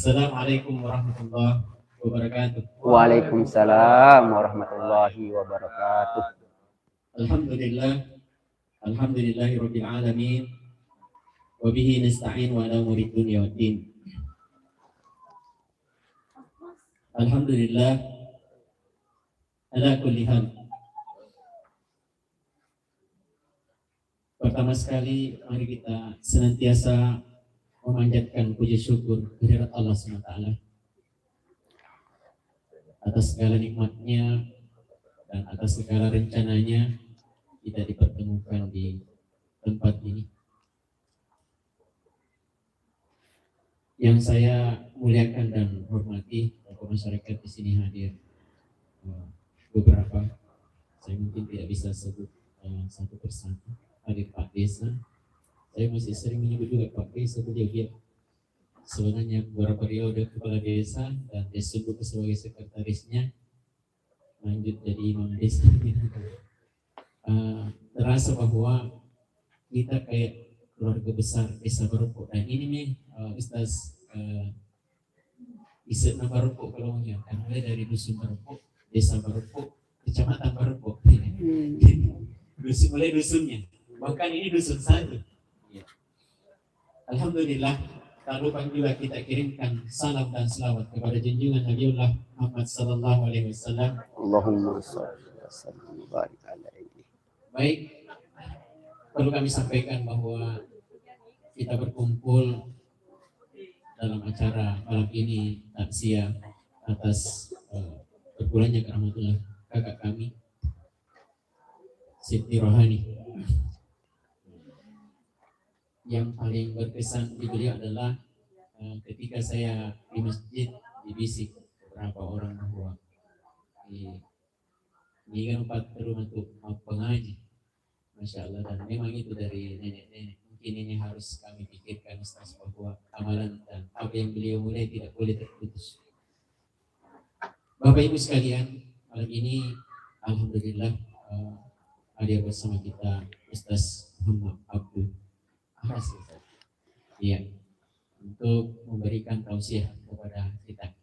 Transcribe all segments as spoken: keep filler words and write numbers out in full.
Assalamualaikum warahmatullahi wabarakatuh. Waalaikumsalam warahmatullahi wabarakatuh. Alhamdulillah. Alhamdulillahi rabbil alamin. Wa bihi nasta'in wa ala umuri dunya waddin. Alhamdulillah ala kulli hal. Pertama sekali, mari kita senantiasa memanjatkan puji syukur kehadirat Allah subhanahu wa taala atas segala nikmatnya dan atas segala rencananya kita dipertemukan di tempat ini. Yang saya muliakan dan hormati, tokoh masyarakat di sini hadir, eh, beberapa, saya mungkin tidak bisa sebut, eh, satu persatu. Hadir Pak Desa, saya masih sering menyebut juga Pak Desa, beliau dia sebenarnya beberapa periode kepala desa dan dia sebut sebagai sekretarisnya, lanjut jadi imam desa. Eh, terasa bahwa kita kayak keluarga besar Desa Bareppo. Dan ini nih, eh, Ustaz, eh, ise'na Bareppo kalau mau ya, kan mulai dari Dusun Bareppo, Desa Bareppo, Kecamatan Bareppo. Dusun, mulai dusunnya. Bahkan ini dusun satu. Iya. Alhamdulillah, tak lupa juga kita kirimkan salam dan selawat kepada junjungan Nabiullah Muhammad sallallahu alaihi wasallam. Allahumma shalli wa sallim wa barik alaihi. Baik, perlu kami sampaikan bahwa kita berkumpul dalam acara malam ini takziah atas, eh, berpulangnya keramatullah kakak kami, Siti Rohani. Yang paling berkesan di beliau adalah, eh, ketika saya di masjid, dibisik beberapa orang bahwa, eh, ini kan empat rumah tuh, mau pengaji. Masya Allah, dan memang itu dari nenek-nenek. Mungkin ini harus kami pikirkan, Ustaz, bahwa amalan dan apa yang beliau mulai tidak boleh terputus. Bapak Ibu sekalian, malam ini alhamdulillah, eh, hadir bersama kita Ustaz Muhammad Abdul Aras, Ustaz. Iya, untuk memberikan tausiah kepada kita.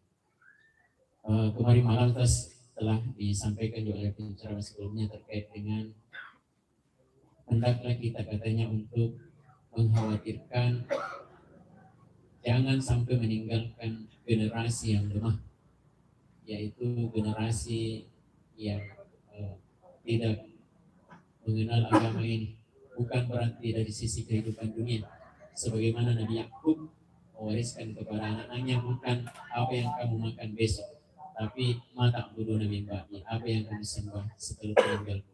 Eh, kemarin malam, Ustaz, telah disampaikan juga oleh penceramah sebelumnya terkait dengan hendaklah kita katanya untuk mengkhawatirkan jangan sampai meninggalkan generasi yang lemah, yaitu generasi yang, eh, tidak mengenal agama ini. Bukan berarti dari sisi kehidupan dunia, sebagaimana Nabi Yakub mewariskan kepada anak-anaknya, bukan apa yang kamu makan besok, tapi ma ta'buduna min ba'di, apa yang kamu sembah setelah meninggalku.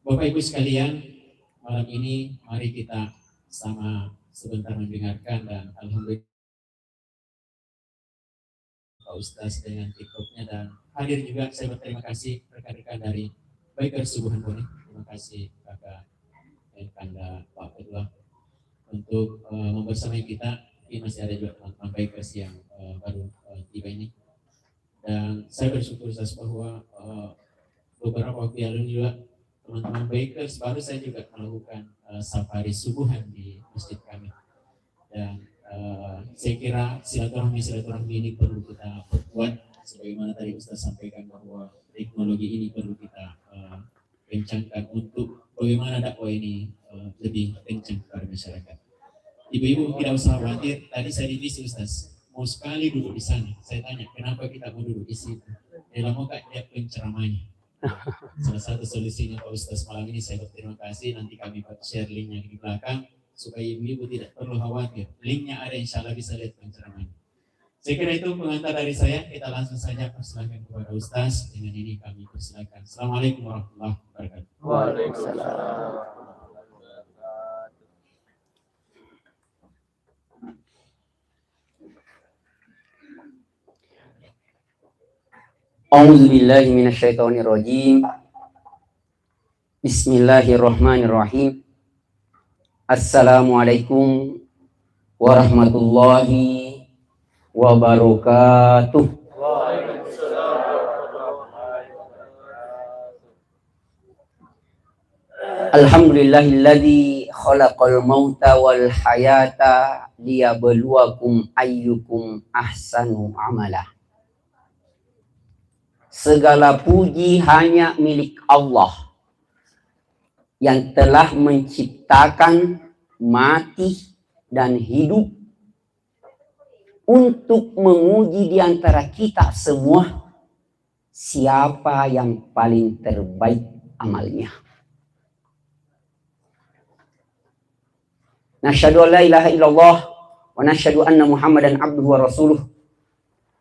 Bapak Ibu sekalian, malam ini mari kita sama sebentar mendengarkan, dan alhamdulillah Pak Ustaz dengan TikToknya, dan hadir juga saya berterima kasih rekan-rekan dari Biker Subuhan Bone. Terima kasih Kakak dan Kanda Pak Ketua untuk, eh, membersamai kita. Ini masih ada juga teman-teman Bikers yang, eh, baru, eh, tiba ini. Dan saya bersyukur, Ustaz, bahwa, eh, beberapa waktu yang lalu juga teman-teman Bikers baru saya juga melakukan, eh, safari subuhan di masjid kami. Dan, eh, saya kira silaturahmi-silaturahmi ini perlu kita perkuat, sebagaimana tadi Ustaz sampaikan bahwa teknologi ini perlu kita, eh, kencangkan untuk bagaimana dakwah ini, eh, lebih kencang kepada masyarakat. Ibu-ibu tidak usah khawatir, tadi saya divisi, Ustaz, mau sekali duduk di sana. Saya tanya, "Kenapa kita mau duduk di situ?" Dia lama, Kak, dia penceramahnya. Salah satu solusinya Pak Ustaz malam ini, saya berterima kasih. Nanti kami share linknya di belakang supaya ibu-ibu tidak perlu khawatir. Linknya ada, insya Allah bisa lihat penceramahnya. Saya kira itu pengantar dari saya. Kita langsung saja persilakan kepada Ustaz. Dengan ini kami persilakan. Assalamualaikum warahmatullahi wabarakatuh. Waalaikumsalam. A'udzubillahi minasyaitonirrajim. Bismillahirrahmanirrahim. Assalamualaikum warahmatullahi wabarakatuh. Alhamdulillahilladzi khalaqal mauta wal hayata liyabluwakum ayyukum ahsanu amala. Segala puji hanya milik Allah yang telah menciptakan mati dan hidup untuk menguji di antara kita semua siapa yang paling terbaik amalnya. Nasyhadu an la ilaha illallah wa nasyhadu anna Muhammadan abduhu wa rasuluh.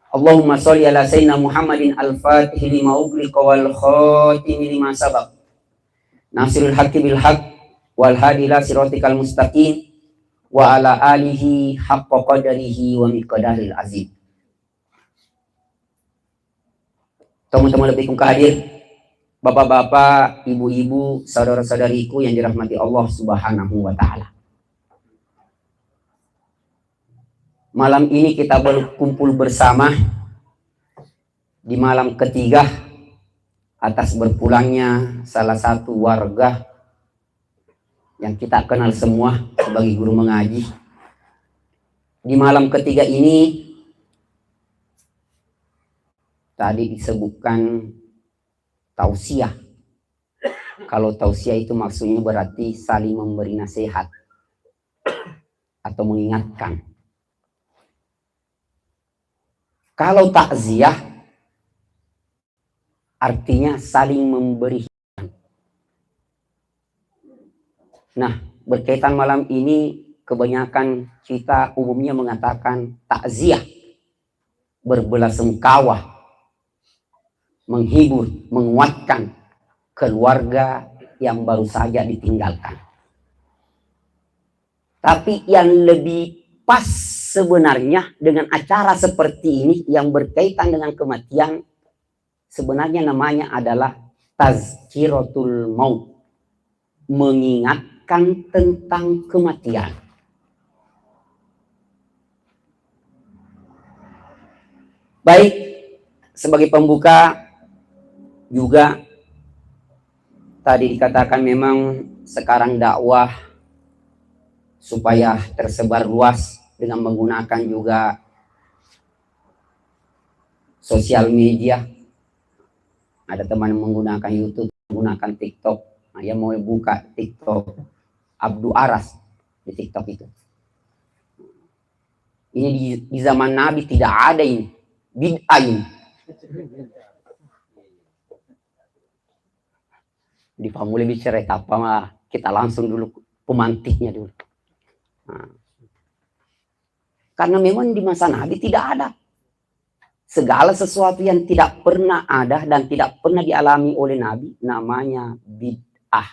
Allahumma shalli ala sayyidina Muhammadin al-fatih lima ughliqa wal khatim lima sabaq. Nasirul haqqi bil haqq wal hadi ila siratikal mustaqim wa ala alihi haqqa qadarihi wa miqdaril azim. Teman-teman lebih kung hadir, bapak-bapak, ibu-ibu, saudara-saudariku yang dirahmati Allah Subhanahu wa Ta'ala. Malam ini kita berkumpul bersama di malam ketiga atas berpulangnya salah satu warga yang kita kenal semua sebagai guru mengaji. Di malam ketiga ini, tadi disebutkan tausiah. Kalau tausiah itu maksudnya berarti saling memberi nasihat atau mengingatkan. Kalau takziah, artinya saling memberi. Nah, berkaitan malam ini, kebanyakan kita umumnya mengatakan takziah, berbelasungkawa, menghibur, menguatkan keluarga yang baru saja ditinggalkan. Tapi yang lebih pas sebenarnya dengan acara seperti ini yang berkaitan dengan kematian, sebenarnya namanya adalah tazkiratul maut, mengingatkan tentang kematian. Baik, sebagai pembuka juga, tadi dikatakan memang sekarang dakwah supaya tersebar luas dengan menggunakan juga sosial media. Ada teman yang menggunakan YouTube, menggunakan TikTok. Nah, ia mau buka TikTok Abdu Aras di TikTok itu. Ini di, di zaman Nabi tidak ada ini. Bid'ah ini. Di pamula bicara apa mah, kita langsung dulu pemantiknya dulu. Nah. Karena memang di masa Nabi tidak ada. Segala sesuatu yang tidak pernah ada dan tidak pernah dialami oleh Nabi namanya bid'ah.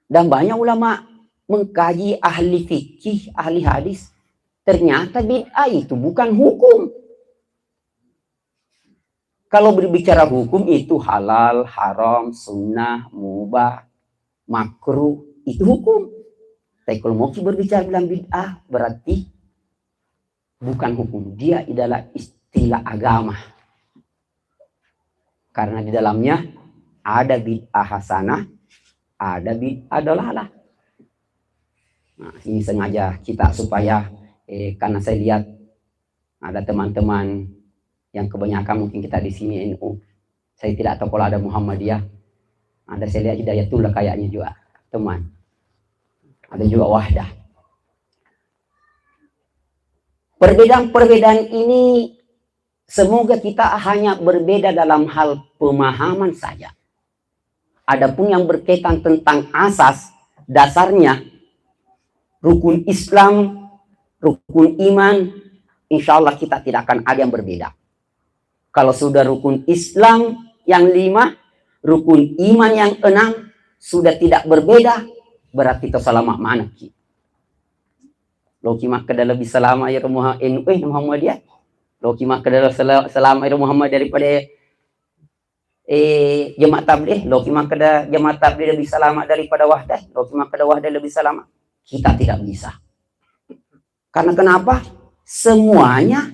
Dan banyak ulama mengkaji, ahli fikih, ahli hadis, ternyata bid'ah itu bukan hukum. Kalau berbicara hukum itu halal, haram, sunnah, mubah, makruh, itu hukum. Tapi kalau mau berbicara bilang bid'ah, berarti bukan hukum. Dia adalah istilah agama. Karena di dalamnya ada bid'ah hasanah, ada bid'ah dolalah. Nah, ini sengaja kita supaya, eh, karena saya lihat ada teman-teman yang kebanyakan mungkin kita di sini N U. Saya tidak tahu kalau ada Muhammadiyah. Ada saya lihat Hidayatullah kayaknya juga, teman. Ada juga Wahdah. Perbedaan-perbedaan ini semoga kita hanya berbeda dalam hal pemahaman saja. Adapun yang berkaitan tentang asas, dasarnya, rukun Islam, rukun iman, insya Allah kita tidak akan ada yang berbeda. Kalau sudah rukun Islam yang lima, rukun iman yang enam sudah tidak berbeda, berarti to salama manekki. Loki makkeda lebih salama iyaro Muha-, N U, eh, Muhammadiyah. Loki makkeda sala-, salama iyaro Muhammad daripada, eh, jemaah tabligh. Loki makkeda jemaah tabligh lebih salama daripada Wahdah. Loki makkeda Wahdah lebih salama. Kita tidak bisa. Karena kenapa? Semuanya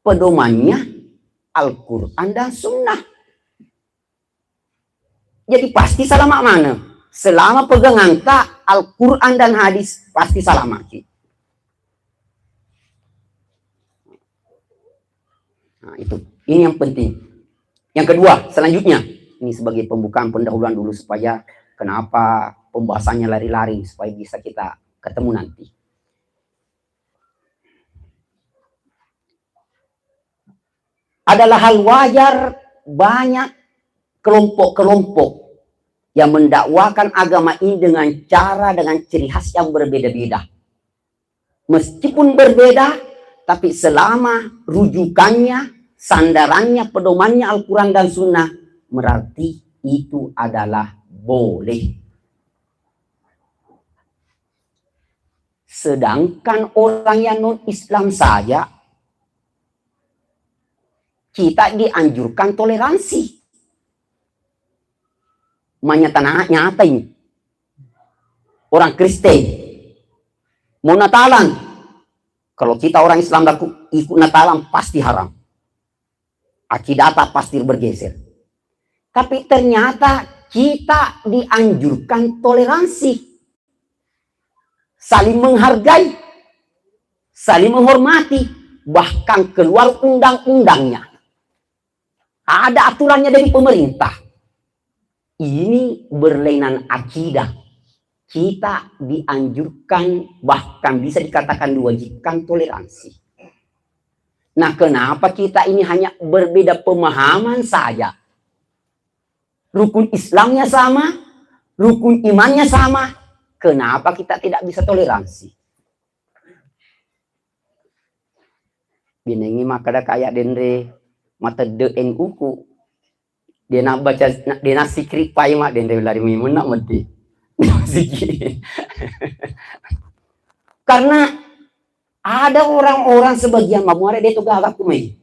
pedomannya Al-Quran dan Sunnah. Jadi pasti salama maneng. Selama peganganta Al-Quran dan hadis, pasti salama ki. Nah, itu. Ini yang penting. Yang kedua, selanjutnya, ini sebagai pembukaan pendahuluan dulu supaya kenapa pembahasannya lari-lari, supaya bisa kita ketemu nanti. Adalah hal wajar banyak kelompok-kelompok yang mendakwakan agama ini dengan cara, dengan ciri khas yang berbeda-beda. Meskipun berbeda, tapi selama rujukannya, sandarannya, pedomannya Al-Quran dan Sunnah, berarti itu adalah boleh. Sedangkan orang yang non-Islam saja, kita dianjurkan toleransi. Manyata-nyata ini. Orang Kristen mau Natalan, kalau kita orang Islam laku ikut Natalan pasti haram. Akidata pasti bergeser. Tapi ternyata kita dianjurkan toleransi, saling menghargai, saling menghormati, bahkan keluar undang-undangnya. Ada aturannya dari pemerintah. Ini berlainan akidah. Kita dianjurkan, bahkan bisa dikatakan diwajibkan toleransi. Nah, kenapa kita ini hanya berbeda pemahaman saja? Rukun Islamnya sama, rukun imannya sama, kenapa kita tidak bisa toleransi? Binengi makkeda kaya denre matedde N U ku. Dia nak baca, dia nak sikri pai mak denre lari mimun nak meddi. Sigi. Karena ada orang-orang sebagian mamuare dia tu gagak kumai.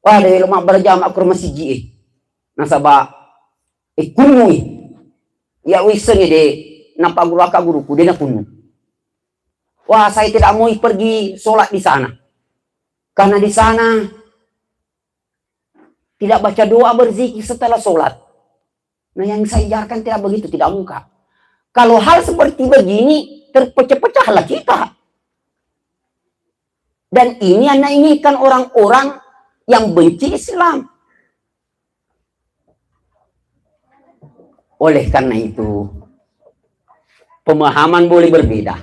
Wah, dia lo mak berjamaah ke rumah sigi eh. Nasaba eh kunnu eh. Ya wiseng eh de napa guru aka guruku dia nak kunnu. Wah, saya tidak mau pergi sholat di sana. Karena di sana tidak baca doa berzikir setelah sholat. Nah, yang saya ajarkan tidak begitu, tidak mungkar. Kalau hal seperti begini, terpecah-pecahlah kita. Dan ini yang diinginkan orang-orang yang benci Islam. Oleh karena itu, pemahaman boleh berbeda,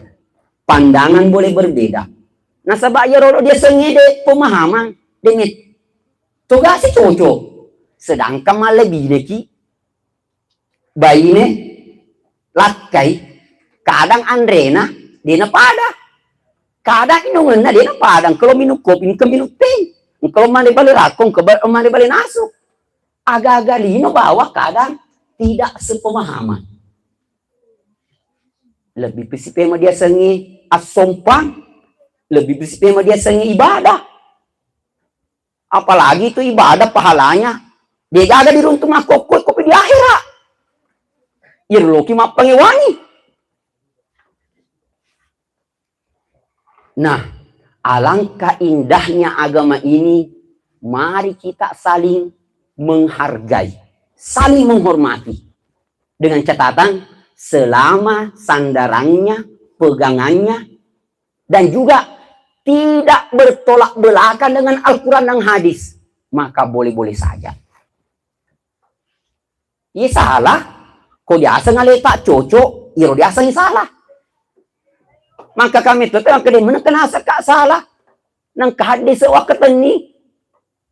pandangan boleh berbeda. Nasaba iyaro dia sengede pemahaman, demet toga si cocok. Sedangkan malebineki baine lakkai, kadang anrena dena pada. Kadang inungenna dena pada, engka lo minum kopi, engka minum teh, engka lo mane bale rakko, engka ba-, mane bale nasu. Aga-aga lino bahwa kadang tidak sepemahaman. Lebih pisi pema dia sengi assompang, lebih pisi pema dia sengi ibadah. Apalagi itu ibadah pahalanya, de gaga diruntu makkokkoe kopi di akhirat. Iyaro loki mappangewangi. Nah, alangkah indahnya agama ini, mari kita saling menghargai, saling menghormati. Dengan catatan, selama sandarannya, pegangannya, dan juga tidak bertolak belakang dengan Al-Quran dan hadis, maka boleh-boleh saja. Iya salah, ko diaseng aleta cocok, iyaro diaseng salah. Maka kami tu tengah kede menekena seka salah. Nang kahadis wakkatenni,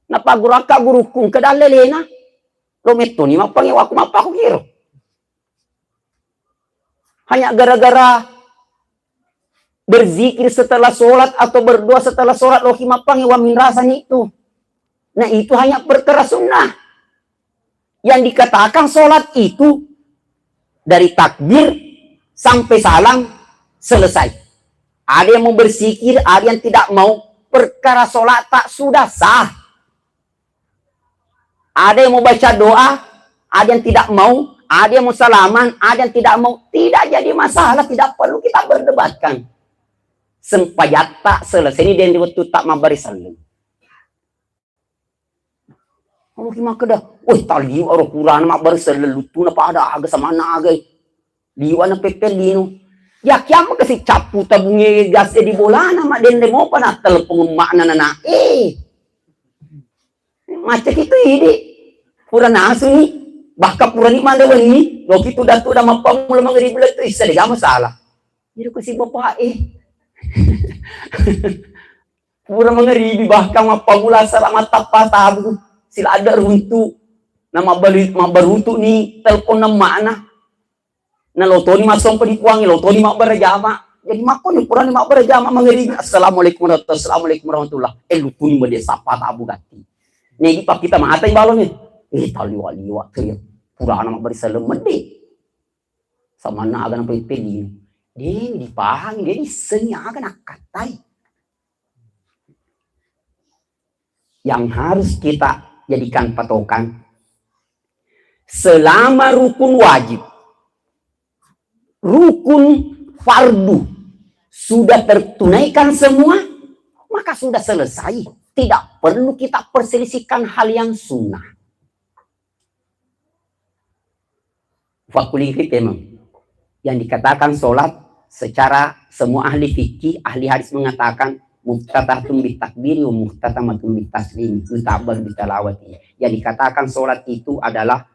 napaguraka guruku, engka dalle lena. Lo mettoni mappangewaku mappaku kiro. Hanya gara-gara berzikir setelah sholat atau berdoa setelah sholat, loki mappangewa minrasani itu. Nah, itu hanya perkara sunnah. Yang dikatakan sholat itu dari takbir sampai salam selesai. Ada yang mau berzikir, ada yang tidak mau. Perkara sholat tak sudah sah. Ada yang mau baca doa, ada yang tidak mau, ada yang mau salaman, ada yang tidak mau. Tidak jadi masalah, tidak perlu kita berdebatkan. Sempajatta selesai ini dan waktu tak mabari sallu. Oloki makkeda, "Weh, taliwa ro purana mabbere selleng luttuna pada aga samanna aga." Liwa na peppellino. Yakiamma kasi cappu tabungnge gas e di bolana, maddenre mopa na telepon emma'na nana e. Macca kitu idi. Pura nasuni. Bahkan purani manre wenni. Loki tu datu da mappamula mangribi lettu issa dega masalah. Jadi kasi bapak e. Pura mangaribi, bahkan mappamula sala mattappa tabu, siladde runtu, na mabbali-, mabbarutu ni telpon na mana. Na lotoni massompa di puang, lotoni mabbara jama. Jadi makkoni purani mabbara jama mangaribi, "Assalamualaikum warahmatullahi, assalamualaikum warahmatullah." Eh, lutuni mede sappa tabu gatti. Negi pakkita mata ibaloni. Eh, taliwa-liwa tu ya. Purana mabbari salem mede. Samanna aga na peppeli. De dipahami, de dissengi aga nakkattai. Yang harus kita jadikan patokan, selama rukun wajib, rukun fardu sudah tertunaikan semua, maka sudah selesai. Tidak perlu kita perselisihkan hal yang sunnah. Fakkulingki temeng. Yang dikatakan sholat secara semua ahli fikih, ahli hadis mengatakan muftatahatun bitakbiri wa muhtatamatun bitaslimi, yutabbaru bitalawati. Yang dikatakan sholat itu adalah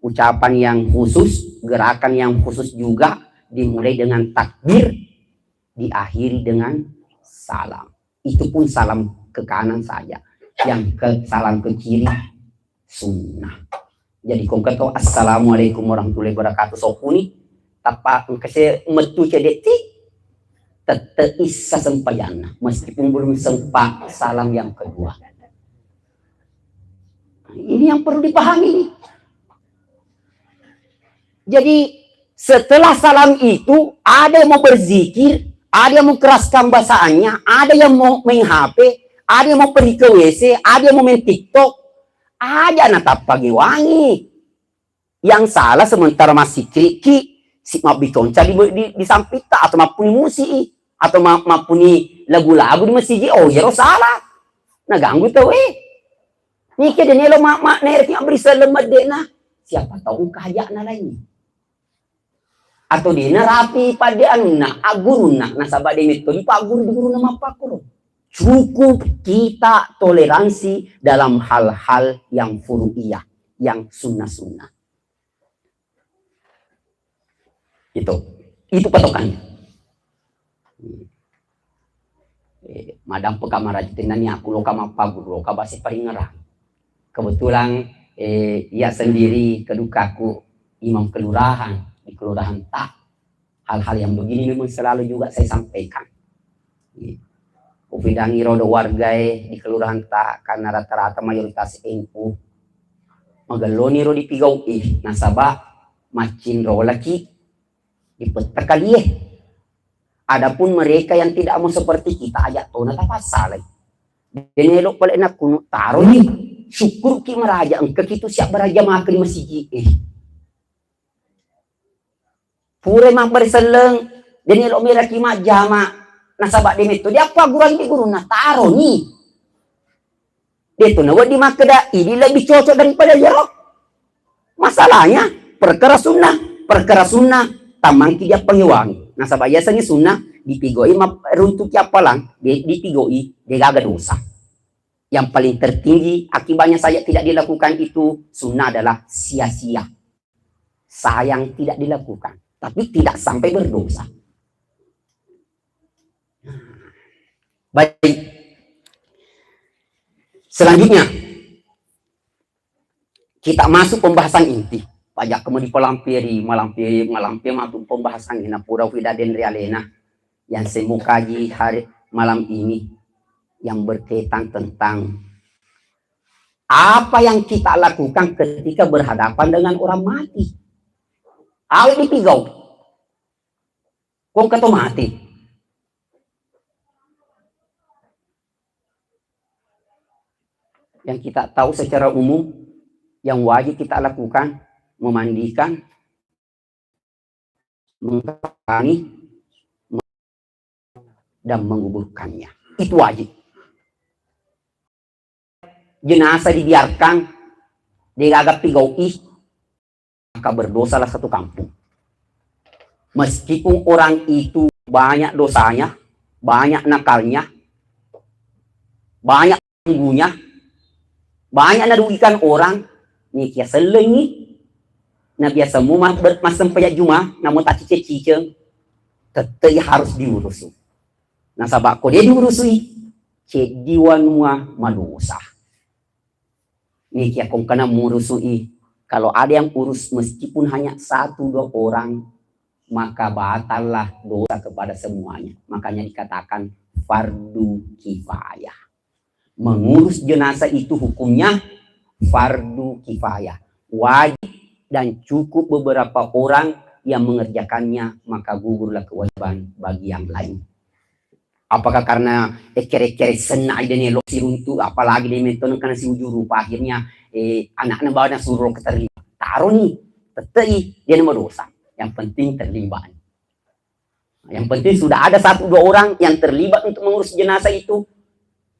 ucapan yang khusus, gerakan yang khusus juga, dimulai dengan takbir, diakhiri dengan salam. Itu pun salam ke kanan saja. Yang ke, salam ke kiri sunnah. Jadi kongka to, "Assalamualaikum warahmatullahi wabarakatuh." Sokuni, tappa engka se mettu cedde ti, tette issa sempajanna, meskipun belum sempat salam yang kedua. Ini yang perlu dipahami nih. Jadi setelah salam itu ada yang mau berzikir, ada yang mau keraskan bacaannya, ada yang mau main H P, ada yang mau pergi ke W C, ada yang mau main TikTok. Aja na tappa gewangi. Yang salah sementara massikiri ki, si mabbiconca di, di, di sampitta atau mappuni musik i, atau ma-, mappuni lagu-lagu di masigi, oh, iyaro salah. Naganggu tau e. Nike de nelo ma-, makna ero ki mabberi selleng medde'na. Siapa tahu engka haja'na lain. Atau de narapi padde anunna, aggurunna, nasaba de metto di pagguru di gurunna mappakkuro. Cukup kita toleransi dalam hal-hal yang furu'iyah, yang sunnah-sunnah. Itu, itu patokannya. Eh, madampe kamar aja tenani aku loka mappagguru, loka base paringerang. Kebetulan, eh, ia sendiri kedukaku imam kelurahan di kelurahan ta. Hal-hal yang begini memang selalu juga saya sampaikan. Ufidangi rodo wargae di kelurahan ta, karena rata-rata mayoritas N U. Magelloni ro dipigau'i, nasaba maccinrolaki dipettakkalie. Adapun mereka yang tidak mau seperti kita, aja tona tapassalai. Dene lo pale nakunu taroni, syukurki maraja engka kitu siap berjamaah ke di masigi. Eh. Pura mabbere selleng, deni lo meraki majjama, nasaba de metto diappa gurang di gurunna taroni. De to nawedding makkeda idi lebih cocok daripada iyaro. Masalahnya perkara sunnah, perkara sunnah tammangki diappangewangi. Nasaba yasengnge sunnah dipigoi map-, runtuki appalang, de-, dipigoi degaga dosa. Yang paling tertinggi akibatnya saja tidak dilakukan itu sunnah adalah sia-sia. Sayang tidak dilakukan, tapi tidak sampai berdosa. Baik. Selanjutnya, kita masuk pembahasan inti. Pajak kamu dipalampiri, malampiri, malampiri masuk pembahasan ini. Pura tidak den realena yang saya mau kaji hari malam ini yang berkaitan tentang apa yang kita lakukan ketika berhadapan dengan orang mati. Awe dipigau. Kong keto mati. Yang kita tahu secara umum, yang wajib kita lakukan, memandikan, mengkafani, dan menguburkannya. Itu wajib. Jenazah dibiarkan Degaga pigau'i, maka berdosalah satu kampung. Meskipun orang itu banyak dosanya, banyak nakalnya, banyak ganggunya, banyak narugikan orang, nekia sellengi, na biasa mu ma-, ber-, massempajang Juma, namo tacciceng-ciceng, tette'i harus diurusu. Nasaba ko de diurusui, ceddi wanua madosa. Nekia kongkana murusui, kalau ada yang urus meskipun hanya satu dua orang, maka batallah dosa kepada semuanya. Makanya dikatakan fardu kifayah. Mengurus jenazah itu hukumnya fardu kifayah. Wajib dan cukup beberapa orang yang mengerjakannya, maka gugurlah kewajiban bagi yang lain. Apakah karena ekkere-ekkere senna de nelo siruntu, apalagi de mentong kana siujuru, akhirnya, eh, anaknya bawa nasuro keterlibat. Taro ni, tetei, de namadosa. Yang penting terlibat. Yang penting sudah ada satu dua orang yang terlibat untuk mengurus jenazah itu,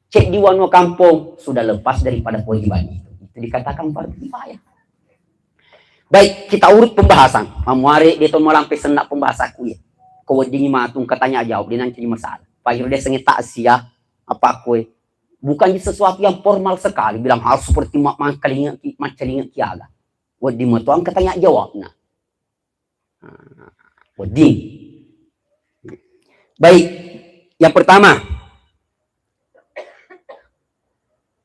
ceddi wanua kampung sudah lepas daripada kewajiban itu. Itu dikatakan fardu kifayah. Baik, kita urut pembahasan. Mamuare de to malampe senna pembahasaku ya. Ko weddingi matu engka tanya jawab, de nancani masalah. Pak Yul de sengeta sia, apa kue? Bukan sesuatu yang formal sekali, bilang harus seperti ma-, mangkalinga ki, mancalinga ki aga. Wedding matu engka tanya jawabna. Nah, wedding. Baik, yang pertama,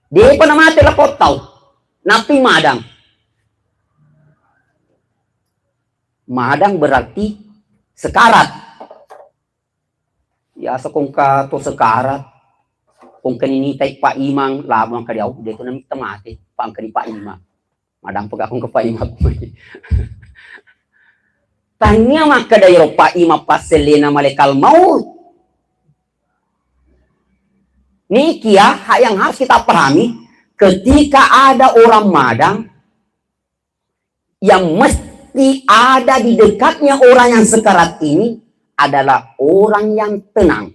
depa namate lapong tau, nappi madang. Madang berarti sekarat. Biasa kongka to sekarat, kongka ninitai Pak Imang, lama kadiau, de to namitta mate, pangkani Pak Imang. Madang pegakung ke Pak Imam. Tania makkeda iro Pak Imam passellena malaikat maut. Nikia hak yang harus kita pahami, ketika ada orang madang, yang mesti ada di dekatnya orang yang sekarat ini adalah orang yang tenang.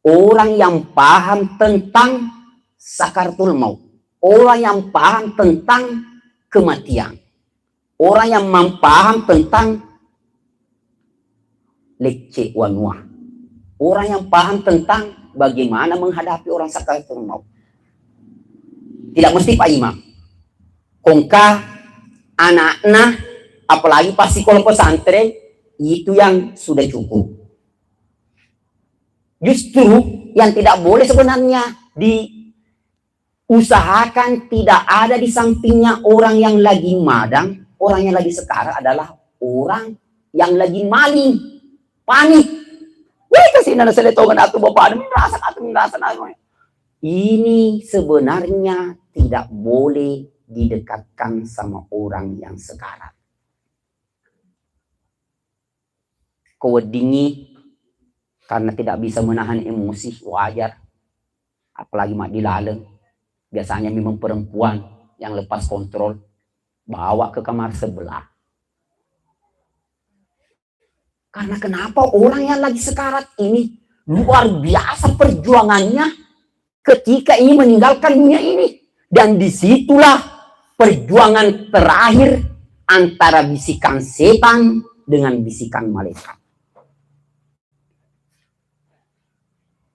Orang yang paham tentang sakaratul maut, orang yang paham tentang kematian, orang yang mam-, paham tentang lecce wanua, orang yang paham tentang bagaimana menghadapi orang sakaratul maut. Tidak mesti Pak Imam. Kongka anakna, apalagi pas sekolah pesantren, itu yang sudah cukup. Justru yang tidak boleh sebenarnya diusahakan tidak ada di sampingnya orang yang lagi madang, orang yang lagi sekarat adalah orang yang lagi maling, panik. Weh, kasih nana seletongan atu bapak, merasa atu merasa nana. Ini sebenarnya tidak boleh didekatkan sama orang yang sekarat. Ko weddingngi karena tidak bisa menahan emosi, wajar. Apalagi maddilaleng. Biasanya memang perempuan yang lepas kontrol, bawa ke kamar sebelah. Karena kenapa orang yang lagi sekarat ini luar biasa perjuangannya ketika ini meninggalkan dunia ini. Dan disitulah perjuangan terakhir antara bisikan setan dengan bisikan malaikat.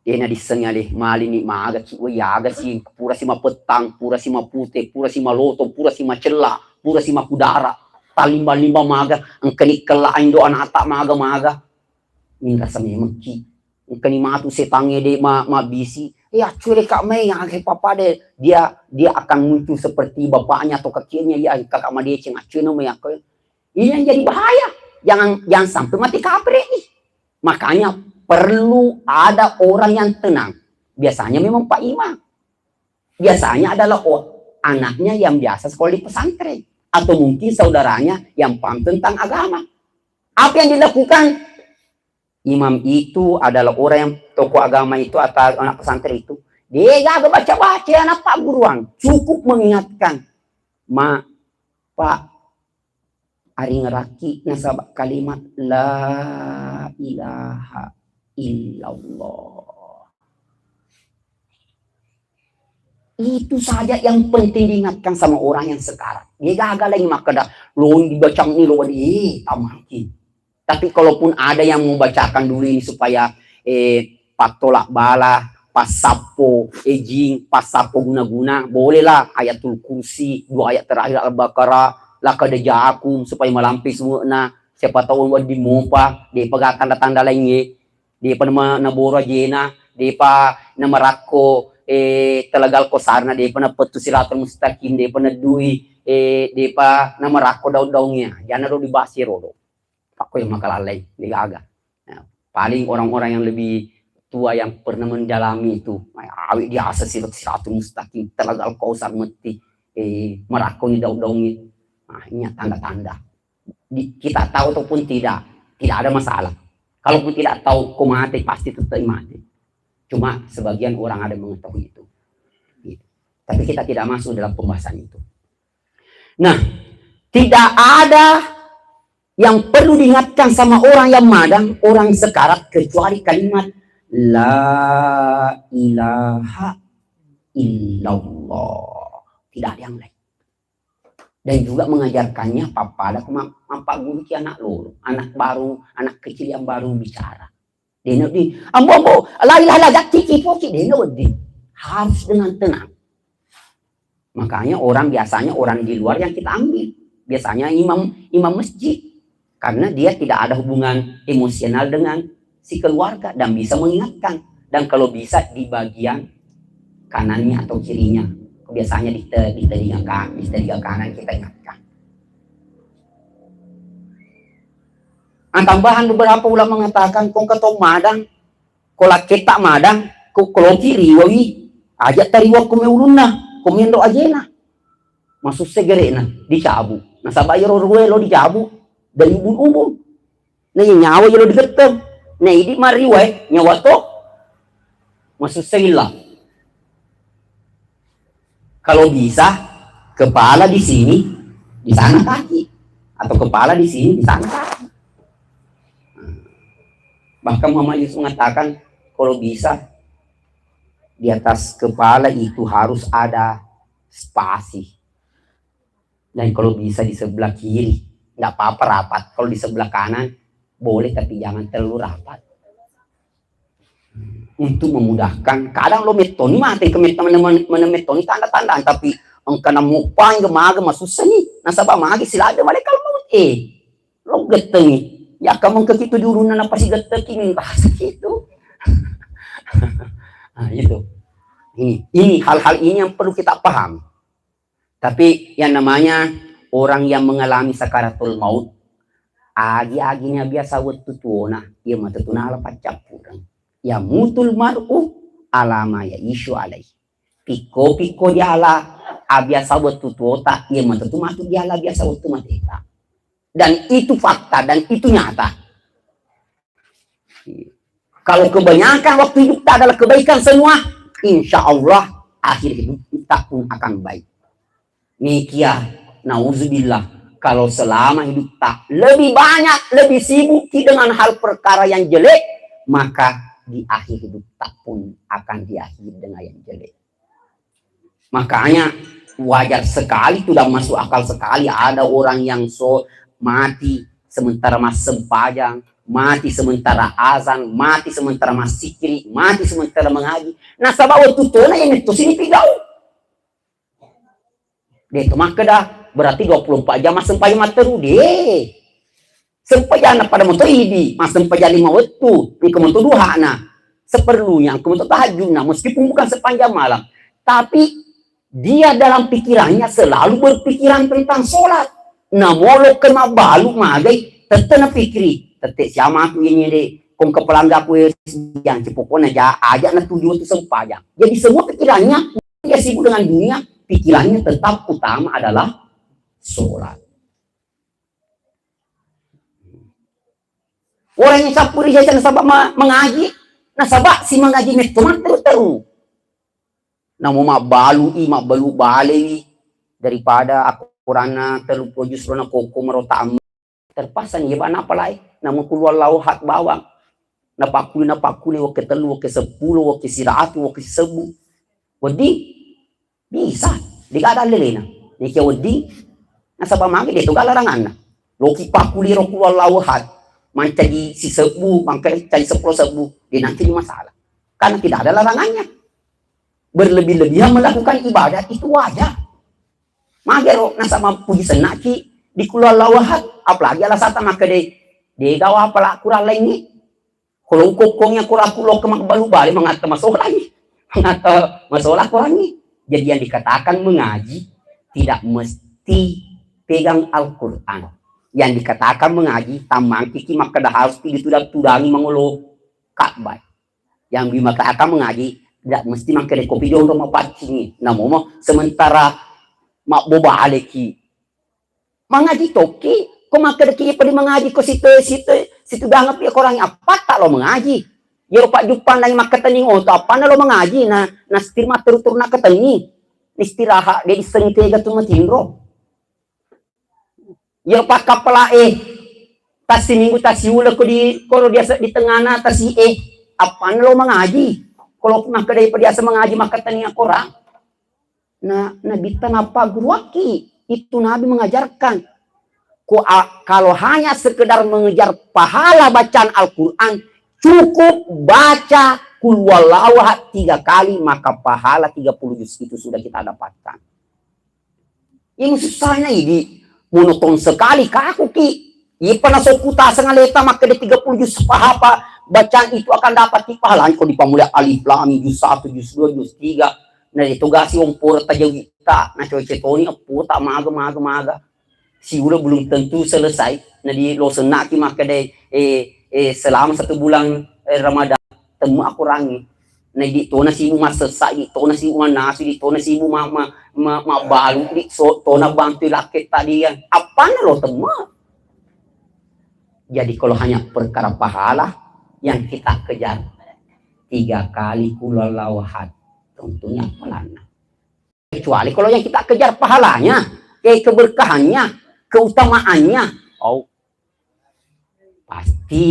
Dena dissengi ale, malini maga ki, wai aga si, pura si mapettang, pura si mapute, pura si maloto, pura si macella, pura si makudara, talimba-limba maga, engkani kella indo anata maga-maga. Minrasa memekki. Engkani matu setangnge de ma-, mabisi. Eh, accue de kak mai, ake papa de, dia, dia akan muncul seperti bapaknya atau kakeknya, ya, kakak madeceng, accue no mai aku. Ini yang jadi bahaya. Jangan, jangan sampai mati kaprek nih. Makanya perlu ada orang yang tenang. Biasanya memang Pak Imam. Biasanya adalah o-, anaknya yang biasa sekolah di pesantren. Atau mungkin saudaranya yang paham tentang agama. Apa yang dilakukan? Imam itu adalah orang yang tokoh agama itu atau anak pesantren itu. Dia gaga baca-baca anak Pak Guruan. Cukup mengingatkan. Ma, Pak, aringeraki nasaba kalimat la ilaha illallah. Itu saja yang penting diingatkan sama orang yang sekarat. Dia gagal lagi makkeda, "Lo dibaca ni lo, eh, tamaki." Tapi kalaupun ada yang mau bacakan dulu ini supaya, eh, pattolak bala, passappo, eh, jing, passappo guna-guna, bolehlah Ayatul Kursi, dua ayat terakhir Al-Baqarah, laqad ja'akum, supaya malampe suwekna, siapa tahu wedding mopa, depa ga tanda-tanda laingnge, depa nama-, naboro ajena, depa namarakko, eh, talagal kosarna, depa napettu siratal mustaqim, depa naddui, eh, depa namarakko daung-daungnge, jana ro dibahas ero do. Pakko yang makalallai, degaga. Nah, paling orang-orang yang lebih tua yang pernah mendalami itu, awe diasa sirat-, siratul mustaqim, talagal kausar metti, eh, marakkoni daung-daungnge. Nah, ini tanda-tanda. Di-, kita tahu ataupun tidak, tidak ada masalah. Kalaupun tidak tahu, ko mate, pasti tetap mate. Cuma sebagian orang ada mengetahui itu. Gitu. Tapi kita tidak masuk dalam pembahasan itu. Nah, tidak ada yang perlu diingatkan sama orang yang madang, orang sekarat, kecuali kalimat la ilaha illallah. Tidak ada yang lain. Dan juga mengajarkannya pappada kuma-, mappagguruki anak loro, anak baru, anak kecil yang baru bicara. Dena di, "Ambo, ambo, la ilaha illallah, gatti ki poki," dena wedding. Harus dengan tenang. Makanya orang, biasanya orang di luar yang kita ambil. Biasanya imam, imam masjid. Karena dia tidak ada hubungan emosional dengan si keluarga dan bisa mengingatkan. Dan kalau bisa di bagian kanannya atau kirinya. Biasanya di te-, di telinga ka-, di telinga kanan kita ingatkan. Nah, tambahan beberapa ulama mengatakan, kong keto madang, ko lakketta madang, ko, ko loki riwawi, aja tariwa ko me ulunna, ko mendo ajena. Masusse gere'na, dicabu. Nasaba iyaro ruwe lo dicabu, dari ubun-ubun. Na iya nyawa iya lo digetteng. Na idi mariwae, nyawa to. Masusse illa. Kalau bisa, kepala di sini, di sana kaki. Atau kepala di sini, di sana kaki. Bahkan Muhammad Yusuf mengatakan, kalau bisa, di atas kepala itu harus ada spasi. Dan kalau bisa di sebelah kiri, nggak apa-apa rapat. Kalau di sebelah kanan, boleh, tapi jangan terlalu rapat. Untuk memudahkan, kadang lo mettoni mate ke metta-, mene-, mene-, mettoni tanda-tanda, tapi engka namuppang ge mage masussa ni, nasaba mage silada malaikat maut, eh, lo gettengi. Ya, kamu ke situ di ulunna, napa si getteki minta segitu. Nah, itu. Ini, ini hal-hal ini yang perlu kita pahami. Tapi yang namanya orang yang mengalami sakaratul maut, agi-aginya biasa wettu tuona, iya matu tunala paccappureng. Ya mutul mar'u alama ya isu alai. Pikko-pikko diala abiasa wettu tuota, iya matu tu matu diala biasa wettu mateta. Dan itu fakta, dan itu nyata. Kalau kebanyakan waktu hidupta adalah kebaikan semua, insya Allah akhir hidupta pun akan baik. Nikia, nauzubillah, kalau selama hidupta lebih banyak, lebih sibuk ki dengan hal perkara yang jelek, maka di akhir hidupta pun akan diakhiri dengan yang jelek. Makanya wajar sekali, tidak masuk akal sekali ada orang yang so mati sementara massempajang, mati sementara azan, mati sementara massikiri, mati sementara mengaji. Nasaba wettu tona yang itu sini pigau. De to makkeda, berarti dua puluh empat jam massempajang matteru, de. Sempajang pada moto idi, massempajang lima wettu, engka moto duhana. Seperlunya, engka moto tahajudna, meskipun bukan sepanjang malam. Tapi dia dalam pikirannya selalu berpikiran tentang sholat. Nah, molo ke mabalu magai, tette na pikiri, tette siama aku ini de, kong kepelangga aku yang pokoknya ja-, aja na tujuh wettu sempajang. Jadi semua pikirannya dia sibuk dengan dunia, pikirannya tetap utama adalah sholat. Orang yang campuri jajan nasaba ma-, mengaji, nasaba si mengaji metto matteru-teru. Namo mabbalu i, mabbalu balewi daripada akoranna tellu pulo jus rona koko mero tam-, terpaksa ni, ya, bana apalai, namo kulu Allahu hak bawang. Napakkuli, napakkuli, wake tellu, wake seppulo, wake siratu, wake sisebbu. Wedding, Bisa, de' gaga allelena. Nekia wedding, nasaba magi de' to gaga laranganna. Loki pakkuliro qul huwallahu ahad, mancaji sisebbu, mancaji seppulo sebbu, de' nanti masalah. Karena tidak ada larangannya. Berlebih-lebihan melakukan ibadah itu wajar. Magero nasaba puji sennaki di qul huwallahu ahad, apalagi alasata makkeda, de' gaga apala Quran laingnge. Kalau ukokkongi Quran ku lo ke mabbalu bale mangatta masolangi. Mangatta masola Qurangi. Jadi yang dikatakan mengaji tidak mesti pegang Al-Quran. Yang dikatakan mengaji, tammangkiki makkeda harus ditudang-tudangi mangolo Ka'bah. Yang dikatakan mengaji tidak mesti makkeda kopi jonro mapaccingi. Namomo sementara mabbobaleki. Mangaji tokki, ko makkedaki iyapa di mangaji ko site-, site-, situdangeng pi Qurangi, appatta lo mangaji. Iyaro pajjuppanna makkatenning oto, appanna lo mangaji, na, na setir matteru-teru nakkatenning. Istirahat, de' dissengi tega tu matinro. Iyaro pakkappala e, tassiminggu tassiuleng ko di, koro biasa di tengana tasi e, appanna lo mangaji. Kalau makkeda iyapa biasa mangaji makkatenning Quran. Na, Nabitta nappagguruakki, itu Nabi mengajarkan. Ko a-, kalau hanya sekedar mengejar pahala bacaan Al-Quran, cukup baca Qul huwallahu ahad tiga kali, maka pahala tiga puluh juz itu sudah kita dapatkan. Yang susahnya ini, monoton sekali kakuki. Iyapa nasokku taseng aleta makkeda tiga puluh juz pahapa bacaan itu akan dapat pahalanya ko dipammula alif lam mim juz satu, juz dua, juz tiga. Na itu gasi ompor tajawi ta, na coy cetoni eppo ta maga, maga, maga. Siuleng belum tentu selesai. Na di lo sennaki makkeda, eh, eh, selama satu bulan, eh, Ramadan, temme Qurangi. Na idi tona sibu massessa, idi tona sibu mannasu, idi tona sibu ma-, ma-, ma-, mabbalu, idi so-, tona bantu lakke tadi kan. Apana lo temme? Jadi kalau hanya perkara pahala yang kita kejar, tiga kali qul huwallahu ahad, tentunya pahalanya. Kecuali kalau yang kita kejar pahalanya, eh, keberkahannya, keutamaannya. Oh, pasti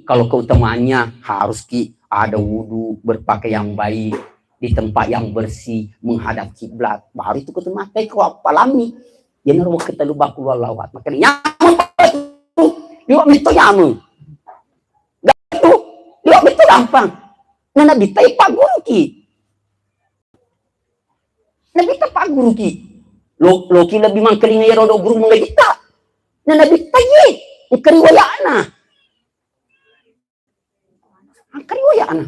kalau keutamaannya harus ki ada wudu, berpakaian baik, di tempat yang bersih, menghadap kiblat, baru itu keutamaannya. Ko apalami, ya naro waktu luba qul huwallahu ahad. Makanya nyameng itu, liwat itu nyameng. Gak itu, liwat itu gampang. Nah, Nabi tai pagguruki. Nabitta pagguruki. Lo, loki lebbi mangkalinga iyaro do guru mangajitta. Na Nabitta ye, engka riwayana. Engka riwayana.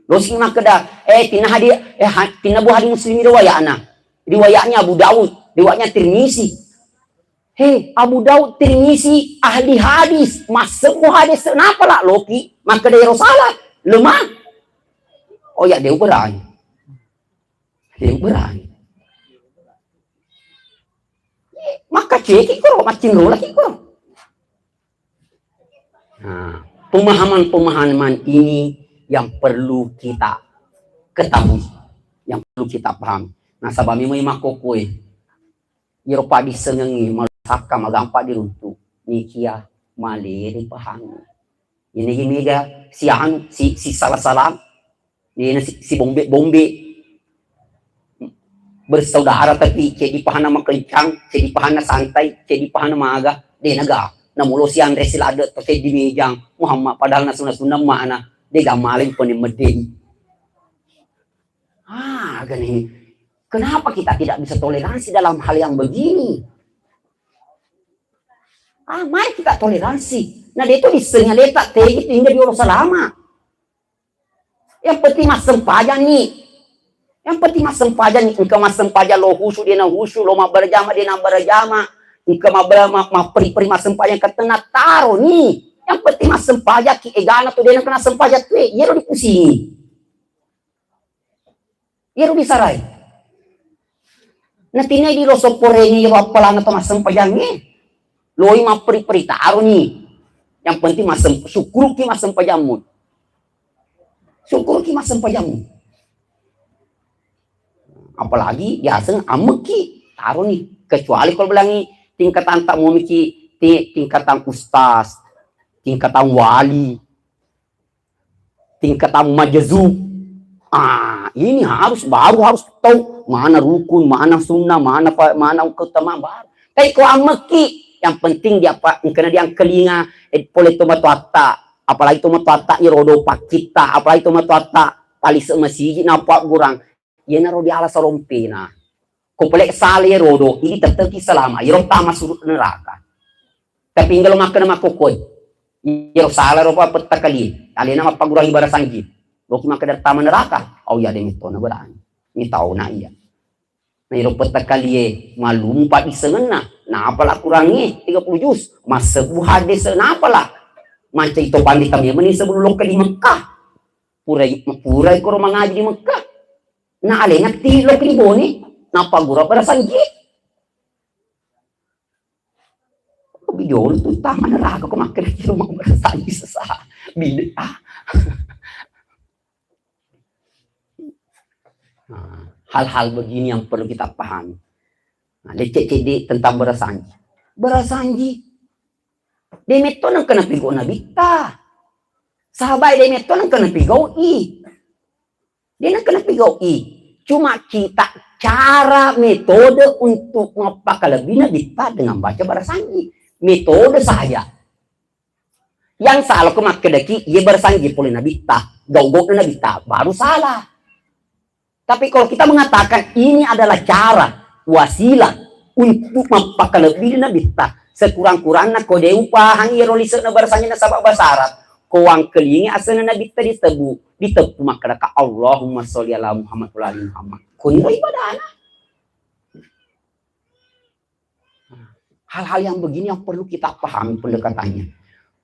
Losi makkeda, eh, tinna hadi, eh, ha-, tinna bu hadi Muslim riwayana. Riwayatnya Abu Daud, riwayatnya Tirmizi. He, Abu Daud, Tirmizi, ahli hadis, massebbu hadis, kenapa la loki? Makkeda ero salah, lemah. Oh ya, dia berani. Yang berani. Maka ceki koro, macinrolaki koro. Nah, pemahaman-pemahaman ini yang perlu kita ketahui, yang perlu kita pahami. Nah, sabami mai makkokkoe, iyaro paddissengengngi malosakka magampa diruntu, nikia malere pahangngi. Ini mega si anu, si, si salah-salah. Dena si, si bombe-bombe. Bersaudara tapi ceddi pahanna makencang, ceddi pahanna santai, ceddi pahanna maga. Dena ga. Namulo si anre si ladde to ceddi mejang. Muhammad padahal nasunna-sunna mana. Dega maleng pone medeni. Ah, gani. Kenapa kita tidak bisa toleransi dalam hal yang begini? Ah, mari kita toleransi. Nah, dia itu dissengi aleta tegi hingga di orang salama. Yang penting massempajang ni. Yang penting massempajang ni. Engka massempajang lo husu dia na husu, lo mabbarajama dia na barajama. Engka mabbara-, ma-, mapperi-peri massempajang ketena taro ni. Yang penting massempajang ki egana tu dia na kena sempajang tu, eh, iyaro dipusingi. Iyaro bisarai. Natinai di lo sopporengi iyaro appalanna to massempajangnge. Loi mapperi-peri taroni. Yang penting massem-, syukuruki massempajammu. Syukuruki massempajammu. Apalagi diaseng ammekki taroni. Kecuali kalau bilangi tingkatan tak momiki ti-, tingkatan ustaz, tingkatan wali, tingkatan majzub. Ah, ini harus, baru harus tahu mana rukun, mana sunnah, mana pa-, mana keutamaan baru. Tapi ko ammekki, yang penting dia apa, engkana diangkelinga, eh, pole tomatoatta, apalagi tomatoatta irodo pakkitta, apalagi tomatoatta palise masigi napa gurang. Iyanaro diala salompena. Ko pole sala irodo, ini tetteki selama, iro tama surut neraka. Tapi enggak lo makkeda makkokkoe. Iyaro sala ro pa petta kali. Alena mappagurangi barasanji. Loki makkeda tama neraka. Oh iya, de mettona berani. Ini tauna iya. Nah, iro petta kalie malumpa disengenna. Napala kurangi tiga puluh juz. Massebbu hadis napala. Manca ito pandita memang sebelum lokka di Mekah. Purai, purai koro mangaji di Mekah. Na alena ti lokka di Bone. Nappagura barasanji. Bidolo tu tama neraka ko makkeda kiro mabbarasanji sesa. Bid'ah. Nah, hal-hal begini yang perlu kita pahami. Nah, lecce cedde tentang barasanji. Barasanji. De metto nengka napigau nabitta. Sahabat de metto nengka napigau i. De nengka napigau'i. Cuma kita cara metode untuk mappakalebbi nabitta dengan baca barasanji. Metode saja. Yang salah ko makkedaki, ye barasanji pole nabitta, gau-gau nabitta, baru salah. Tapi kalau kita mengatakan ini adalah cara, wasilah untuk mappakalebbi nabitta, sekurang-kurangna ko de upahang iyaro lise'na barasanji nasaba bahasa Arab. Ko wangkelingi asenna nabitta ditebbu, diteppu makkedaka, "Allahumma sholli ala Muhammad wa ala ali Muhammad." Kuniro ibadana. Hal-hal yang begini yang perlu kita pahami pendekatannya.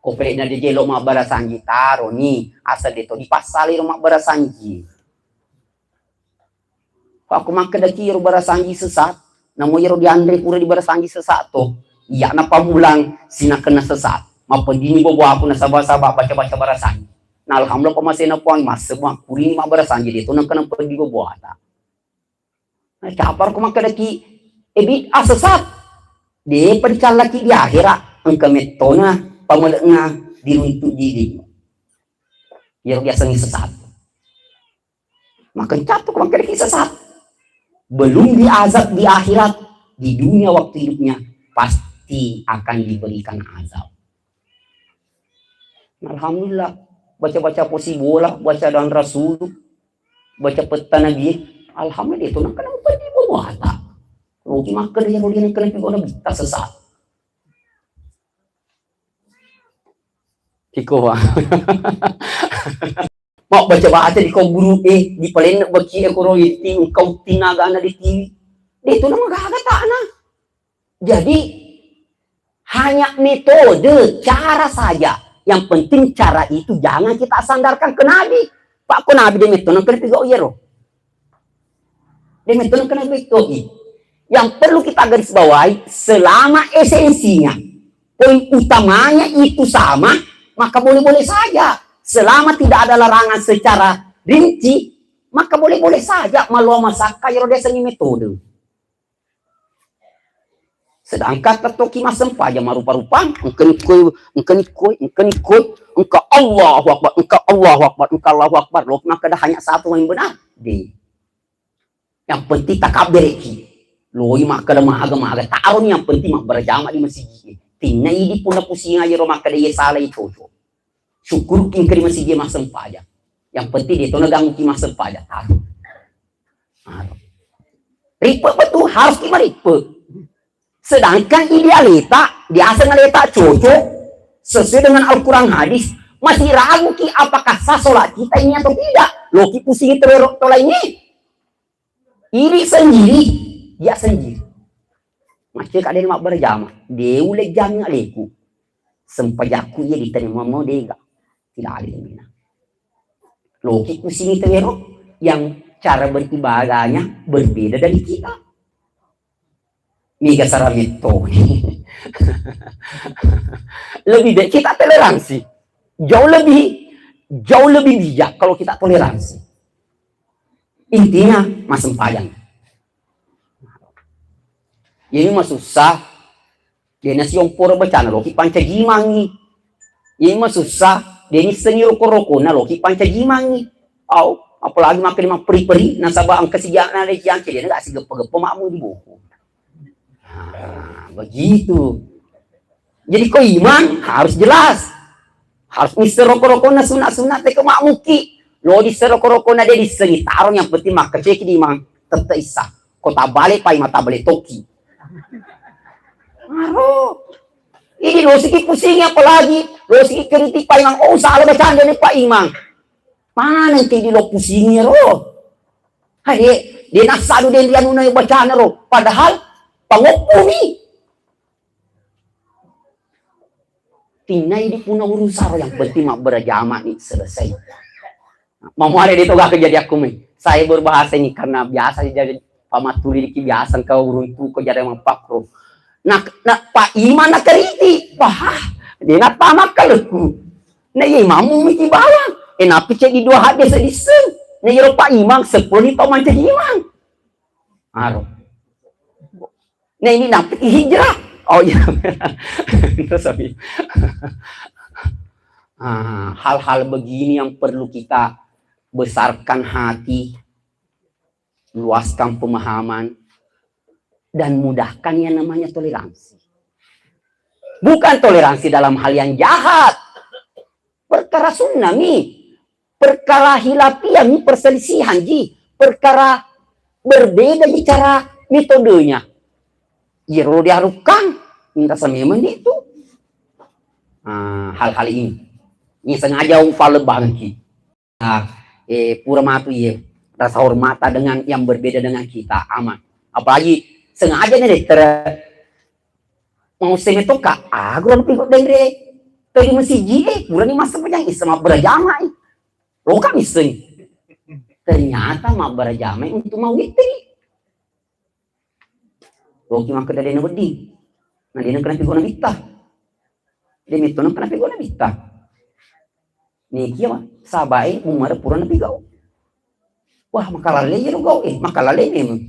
Ko pele na de jelo mabbarasanji, taro ni, asal de to dipassalai ro mabbarasanji. Ko makkedaki ro barasanji sesat, namo iyaro dianre pura di barasanji sesat to, iya napamulang sinakenna sesat. Mapeddini bobo aku nasaba-saba baca-baca barasanji. Nah, alhamdulillah, ko masena Puang, massebbu kurini mabbarasanji de to nengka napeddini bobo ata. Nah, capar ko makkedaki, e bid'ah sesat. Depa dicallaki di akhera, engka mettona pamele'na diruntu didi. Iyaro biasangi sesat. Maka capar ko makkedaki sesat. Belum diazab di akhirat, di dunia waktu hidupnya pasti akan diberikan azab. Alhamdulillah, baca-baca posi bola, baca dan rasulu, baca petta nabi, alhamdulillah, itu nengka napeddini bobo ata. Loki makkeda iyaro de nengka napigau nabitta sesat. Iko wa. Mau baca-baca di ko guru e, di palenna baki e koro iti engkau tinagana di tiwi. De to namagaga tana. Jadi, hanya metode, cara saja. Yang penting cara itu jangan kita sandarkan ke Nabi. Pak, ko Nabi de metto nengka napigau iyaro. De metto nengka napigau i. Yang perlu kita garis bawahi, selama esensinya, poin utamanya itu sama, maka boleh-boleh saja. Selama tidak ada larangan secara rinci, maka boleh-boleh saja. Maloa masakka iyaro de asengnge metode. Sedangkan tettoki massempajang marupa-rupa, engkani koi, engkani koi, engkani koi, engka Allahu Akbar, engka Allahu Akbar, engka Allahu Akbar. Lo makkeda hanya satu yang benar. De. Yang penting takabbereki. Loi makkeda maga-maga, taroni yang penting mabberjama di masigi. Tinna idi punna pusinga iyaro makkeda iye sala, iye cocok. Syukuruki engka di masigi massempajang. Yang penting de to nagangguki massempajang. Tahu. Tahu. Ripe betul, harus ki maripe. Sedangkan idealeta, biasa ngaleta cocok sesuai dengan Al-Quran hadis. Masih ragu ki apakah sah sholat kita ini atau tidak? Loki pusing terus to lainnya. Iri sendiri, ya sendiri. Macca ka de mabberjama, de ule jami aleku. Sempajakku iya diterima mau dega. Tidak ada yang mina. Loki kusini tewero yang cara beribadahnya berbeda dari kita. Mega sarametto. Lebih baik kita toleransi. Jauh lebih, jauh lebih bijak kalau kita toleransi. Intinya, massempajang. Ini masussa, dena siomporo bacana loki pancajimangi. Ini masussa, deni sengi roko-rokona loki pancajimangi. Au, Apalagi makkeda mapperi-peri, nasaba engka sija'na de' ciangke, de' nagak sigeppa-geppa makmu di buku. Nah, begitu. Jadi ko imang harus jelas. Harus misseng roko-rokona sunna-sunna teko makmuki. Lo disseng roko-rokona de' dissengi, tarong, yang penting makkeceki di imang tette' issa. Ko tabbale pai matabbale toki. Aro. Ini lo siki pusingi apalagi lo siki kritik Pak Imang. Oh, salah bacaan dari Pak Imang. Maneng ke di lo pusingi ro. Hai, de' nassadu de' rianuna bacana ro. Padahal pangoppumi. Tinnai di puna urusan ro, yang penting mabbere jama ni selesai. Mamuare de' toga kejadianku mai. Saya berbahasa ini karena biasa jadi pamaturi diki biasa engka uruntu ko jadi mapakro. Nah, nah, Pak Imang nakariti, wah, de' natama kalekku. Nah, iya imammu miki bawang. Eh, napi cek di dua hadis disseng. Nah, iya Pak Imang sepuluh ni tau mancaji imang. Aro. Nah, ini napi hijrah. Oh iya. Terus, sorry. Ah, hal-hal begini yang perlu kita besarkan hati, luaskan pemahaman, dan mudahkan yang namanya toleransi. Bukan toleransi dalam hal yang jahat. Perkara sunnah mi, perkara hilafiah mi, perselisihan ji, perkara berbeda ji cara metodenya. Iyaro diharapkan, minta sememang itu. Ah, hal-hal ini. Ini sengaja upalebangki. Ah, eh, pura matu iye rasa hormata dengan yang berbeda dengan kita, aman. Apalagi sengaja nih deh, ter-, mau seme toka, ah, gua lebih kok denre. Tadi masih ji, eh, pura nih masa panjang, isma berjamaah, eh. Lo kan misseng. Ternyata mau berjamaah untuk mau witri. Loki makkeda de' nawedding. Na de' nengka napigau nabitta. De' metto nengka napigau nabitta. Nekia, wa, sabae umare pura napigau. Wah, makalalle iyaro gau, eh, makalalle memang.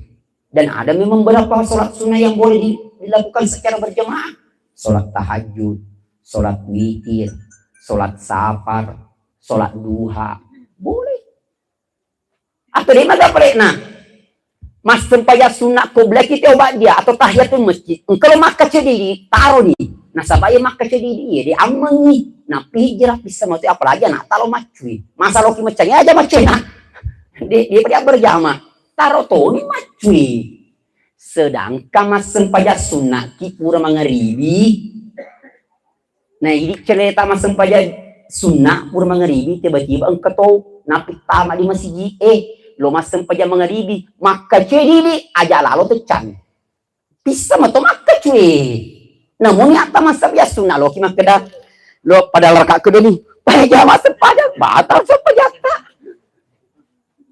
Dan ada memang beberapa sholat sunnah yang boleh di-, dilakukan secara berjamaah. Sholat tahajud, sholat witir, sholat safar, sholat duha. Boleh. Atau de' maga pale'na. Massempajang sunna qobliyah ki tau ba'diyah atau tahiyatul masjid. Engka lo makkaceddi, taroni. Nasaba iya makkaceddi iya, de' ammengngi. Nappi hijrah pissa matu, apalagi ana'ta lo maccui. Masa loki maccangi aja maccena. De', de' pada berjamaah. Taro toni maccui. Sedangkan massempajang sunna ki pura mangaribi. Nah, idi cerita massempajang sunna pura mangaribi, tiba-tiba engka to napittama di masigi, eh, lo massempajang mangaribi, makkaceddi di aja lalo teccang. Pissa mato makkacue. Namuni atta massempajang sunna loki makkeda, lo padahal raka kedua ni, pada jama sempajang, batal sempajatta.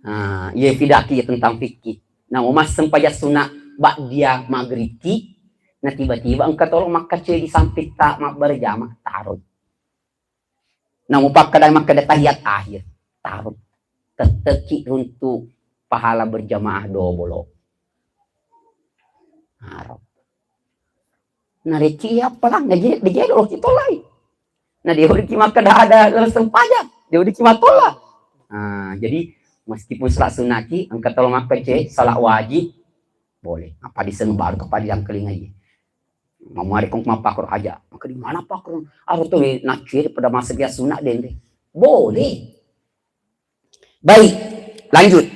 Nah, iya fidaki tentang fikih. Nah, massempajang sunna ba'diyah magribki, na tiba-tiba engka tolo makkacue di sampitta mabberjama, taroi. Nah, mupakkada makkeda tahiyat akhir, taroi. Tettekki runtu pahala berjamaah dobolo. Harap. Narekki iya appalang, naje-, najedo loki tolai. Na de' weddikki makkeda ada sempajang, de' weddikki mattola. Nah, jadi meskipun salat sunnaki, engka tolo makkacue salat wajib, boleh. Apa diseng baru kepada yang kelingai. Mamari kong mappakro aja. Maka di mana pakro? Aro to we naccue pada masa dia sunat dende. Boleh. Baik, lanjut.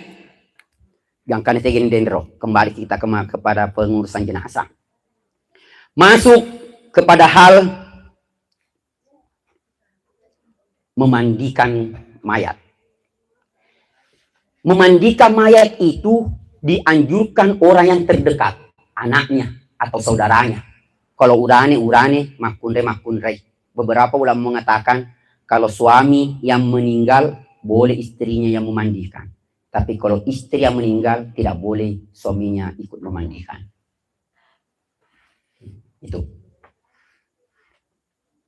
Gangkana tegeng dendro. Kembali kita ke, kepada pengurusan jenazah. Masuk kepada hal memandikan mayat. Memandikan mayat itu dianjurkan orang yang terdekat, anaknya atau saudaranya. Kalau urane, urane, makkunrai, makkunrai. Beberapa ulama mengatakan kalau suami yang meninggal, boleh istrinya yang memandikan. Tapi kalau istri yang meninggal, tidak boleh suaminya ikut memandikan. Itu.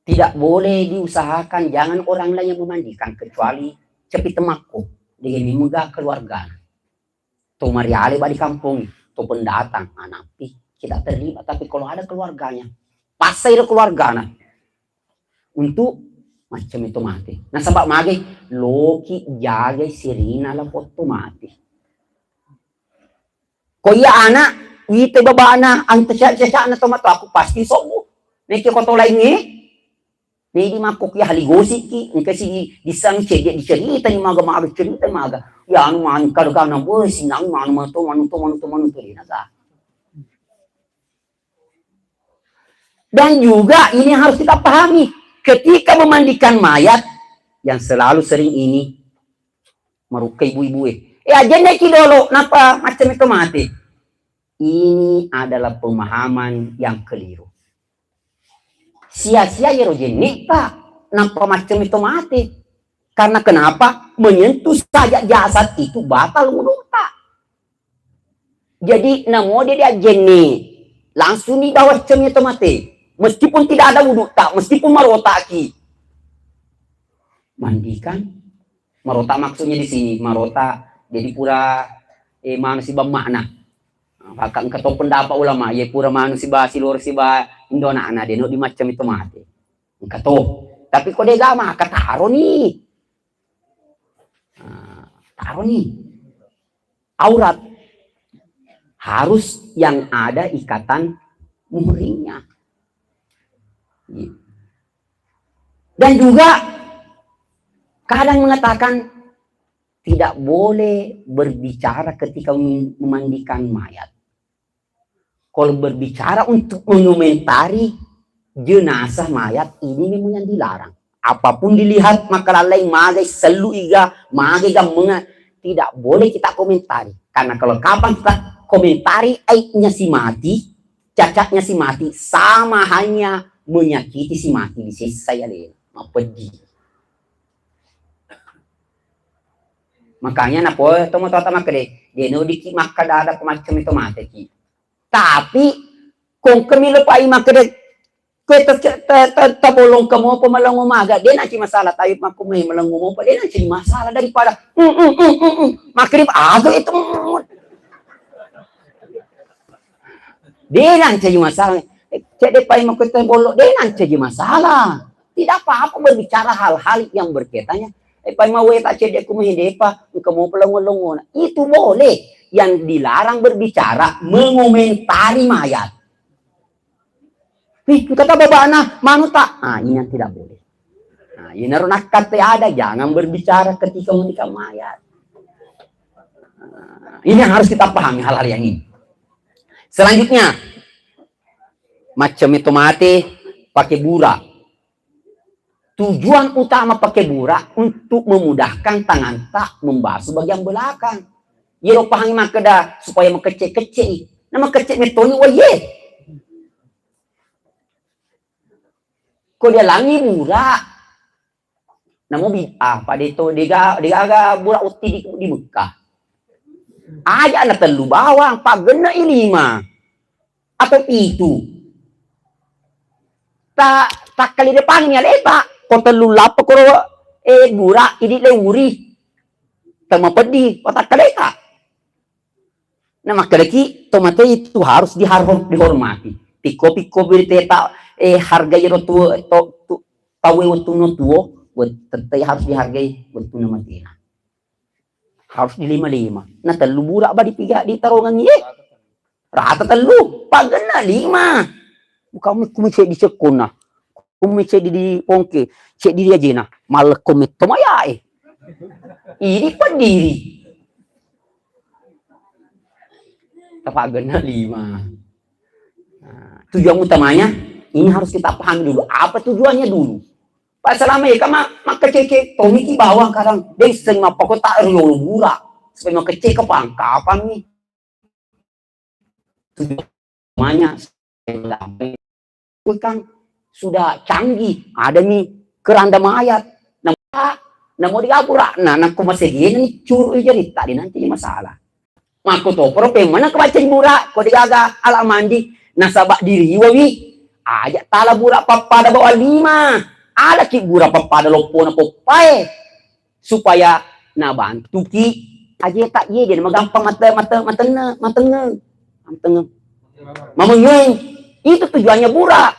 Tidak boleh diusahakan, jangan orang lain yang memandikan, kecuali cepi temakko, dengan mega keluarga. To mariale ba di kampung, to pendatang, anapi, kita terlibat. Tapi kalau ada keluarganya, paksa itu keluargana untuk Macca mi to mate. Nasaba mage, loki jagai sirina lapong to mate. Ko iya ana, wita babana, anta caca-cacana to matoakku pasti sobu. Neke ko to laingnge, nedi makko ki ahli gosip ki, engka si disang cedde diceritani maga-maga cerita maga. Ya anu manu kargana, woi, sinang manu, manu to, manu to, manu to, manu to, dena ga. Dan juga ini harus kita pahami, ketika memandikan mayat, yang selalu sering ini, marukka ibu-ibu e. Eh, ajenne ki dolo, napa macam itu mati? Ini adalah pemahaman yang keliru. Sia-sia yero jenne, Pak, napa macam itu mati? Karena kenapa? Menyentuh saja jasad itu batal wudu, Pak. Jadi, namo dia diajenne, langsung dibawa cemnya to mate. Meskipun tidak ada wudu tak, meskipun marota ki. Mandikan. Marota maksudnya di sini, marota jadi pura, eh, manu siba makna. Maka engka to pendapat ulama, ye pura manu siba, silor siba, indo anakna, deno di macam itu mate. Engka to. Tapi ko dega maka taro ni. Nah, taro ni. Aurat, harus yang ada ikatan muhrimnya. Dan juga kadang mengatakan tidak boleh berbicara ketika mem-, memandikan mayat. Kalau berbicara untuk mengomentari jenazah mayat, ini memang yang dilarang. Apapun dilihat, maka lalai magai sellu iga, magai gammenga, tidak boleh kita komentari. Karena kalau kapan kita komentari aibnya si mati, cacatnya si mati, sama hanya menyakiti si mati, disessai alena, mapeddi. Makanya napo to matoa makkeda, deno diki makkada ada ko macam itu mate ki. Tapi kongkemi lepai makkeda, kue te, te, te, te, tabolong ke mopo malengo maga, de naci masalah, tapi makku mai malengo mopo, de naci masalah daripada, mm, mm, mm, mm, mm. Makkeda, aga itu, mm, mm, mm. De naci masalah. Eh, cedde pai makku te bolong, de naci masalah. Tidak apa-apa berbicara hal-hal yang berkaitannya. Eh, pai mawe tak cedde ku mai depa, engka mopo lengo-lengona. Itu boleh. Yang dilarang berbicara mengomentari mayat. Wih, kata babana, manu tak? Ah, ini yang tidak boleh. Nah, ini nakkate ada, jangan berbicara ketika menikah mayat. Nah, ini yang harus kita pahami hal-hal yang ini. Selanjutnya, macam itu mate pakai bura. Tujuan utama pakai bura untuk memudahkan tanganta membasuh bagian belakang. Yero pahangi makkeda supaya makecce-kecce. Nah, makecce metoni wae. Ko dialangi bura. Namo bid'ah, pada itu dega, degaga bura utti di, di Mekah. Aja na tellu bawang, paggenna i lima. Atau pitu. Ta, takkali depangi ni aleta, ko tellu lappa koro, eh, bura, idi le uri. Temapeddi, patakkaleta. Nah, makkedaki, to mate itu harus dihar-, dihormati. Pikko-pikko berita ta, eh, harga iro tuo, to, tu, tawe wettunna tuo, wet-, tettai harus dihargai wettunna matena. Harus dilima-lima. Nah, tellu bura ba dipiga ditarongengi, eh. Rata tellu, paggenna lima. Bukan mi-, kumi ceddi cekkonna. Kumi ceddi di pongke, ceddi di ajena. Mallekko metto mayae. Ini pendiri. Tapaggenna lima. Nah, tujuan utamanya ini harus kita pahami dulu. Apa tujuannya dulu? Pak, selama ini kan mak-, makkeceke tomiki bawang kadang. Deng seng mappako tak riolo bura. Supaya makkeceke pangkapan nih. Tujuannya kan sudah canggih, ada nih keranda mayat. Nah, namo digabura, nah, nako masegena nih curu jadi tak nanti masalah. Makko to, poro pemmana kebaca di bura, ko digaga ala mandi, nasaba diriwawi, aja tala bura pappada bawa lima, ada ki bura pappada loppona poppae, supaya nabantuki ajeta iye, dia magampang mate, mate, matenne, matenge, matenge, mamengeng. Itu tujuannya bura.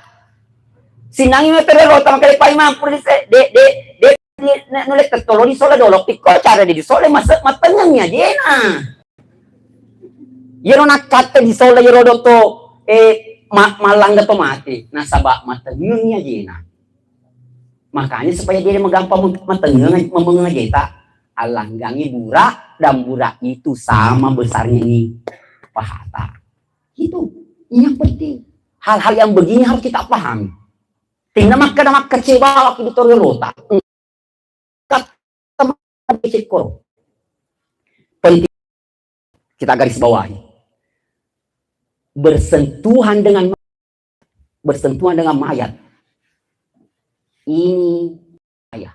Sinangi metero rota makale pai mampu di se, de, de, de, ni, ne, nulle tettolo di sola dolo, pikko cara di sola mase, matengeng ya jena. Yero nakkatte di sola yero doto, eh, ma, malangga to mati, nasaba matengeng ya jena. Makanya supaya dia magampang meng-, matengeng, memengeng jeta, alanggangi bura, dan bura itu sama besarnya ini pahata. Itu yang penting. Hal-hal yang begini harus kita pahami. Tenna makkeda makkecewa waktu di Torelota. Kata makkecekkoro. Penting kita garis bawahi. Bersentuhan dengan, bersentuhan dengan mayat. Ini bahaya.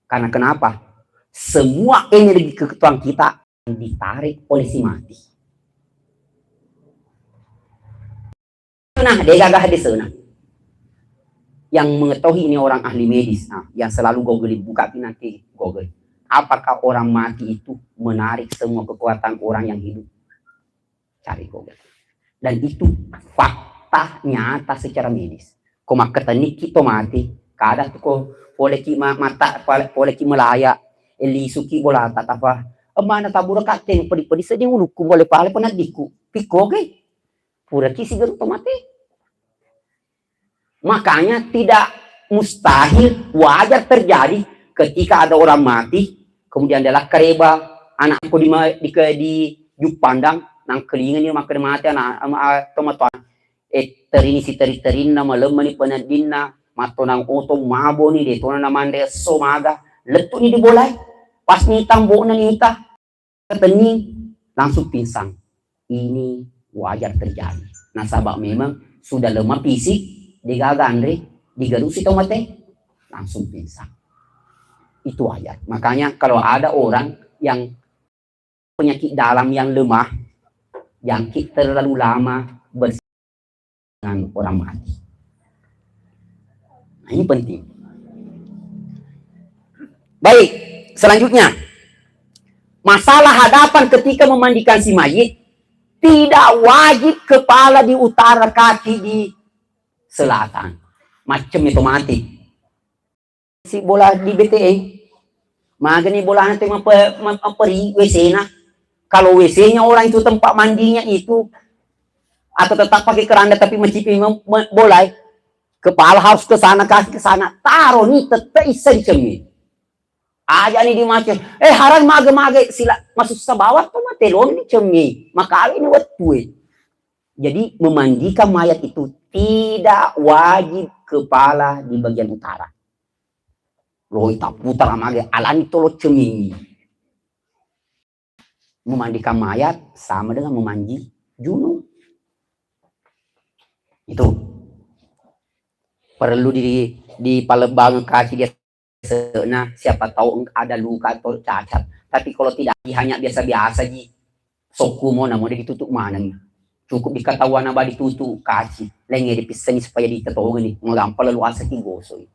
Karena kenapa? Semua energi kekuatan kita ditarik oleh si mati. Nah, degaga hadisna. Yang mengetahui ini orang ahli medis, nah, yang selalu googling, buka nanti Google. Apakah orang mati itu menarik semua kekuatan orang yang hidup? Cari Google. Dan itu fakta nyata secara medis. Ko makkatennikki to mati, kada tu ko poleki ma-, mata, pole-, poleki melaya, eh, lisuki bolata, tapa, emana tabura katte pedi-pedi seddi ulukku, boleh pale penaddiku. Pikko ke? Puraki sigaru to mate. Makanya tidak mustahil, wajar terjadi ketika ada orang mati, kemudian dia lakkareba, anakku di ma-, di ke-, di Juppandang, nangkelingani makkeda mate anak, ama-, a-, tomatoa. Eh, terini siteri-terinna, malemmani peneddinna, mattonang oto maboni, detona namanre esso maga, lettuni di bolai. Pas nita, mbokna nita, ketenni, langsung pingsan. Ini wajar terjadi. Nasaba memang sudah lemah fisik, degaga anre, digarusi to mate, langsung pingsan. Itu wajar. Makanya kalau ada orang yang penyakit dalam yang lemah, jangki terlalu lama bersama dengan orang mati. Nah, ini penting. Baik, selanjutnya. Masalah hadapan ketika memandikan si mayit, tidak wajib kepala di utara, kaki di selatan. Macam itu mati. Si bola di B T E. Magani bolana te mape-, ma-, maperi W C-na. Kalau W C-nya orang itu tempat mandinya itu, atau tetap pakai keranda tapi macipi mem-, me-, bolai, kepala harus ke sana, kaki ke sana, taro ni tette issa di cemme. Aja ni di macet, eh, harang mage-mage, sila masussa bawah to mate loni di cemme. Makale ni wettue. Jadi memandikan mayat itu tidak wajib kepala di bagian utara. Loi taputara mage alani tolo cemengi. Memandikan mayat sama dengan memanji junub. Itu perlu di, dipalebang kaci dia. Nah, siapa tahu ada luka atau cacat. Tapi kalau tidak, hanya biasa-biasa ji. Sokku mo, namo ditutup maneng. Cukup diketahuan apa ditutup kaci. Lainnya dipissengi supaya ditetogeni. Magampang lalu asa ki gosoi.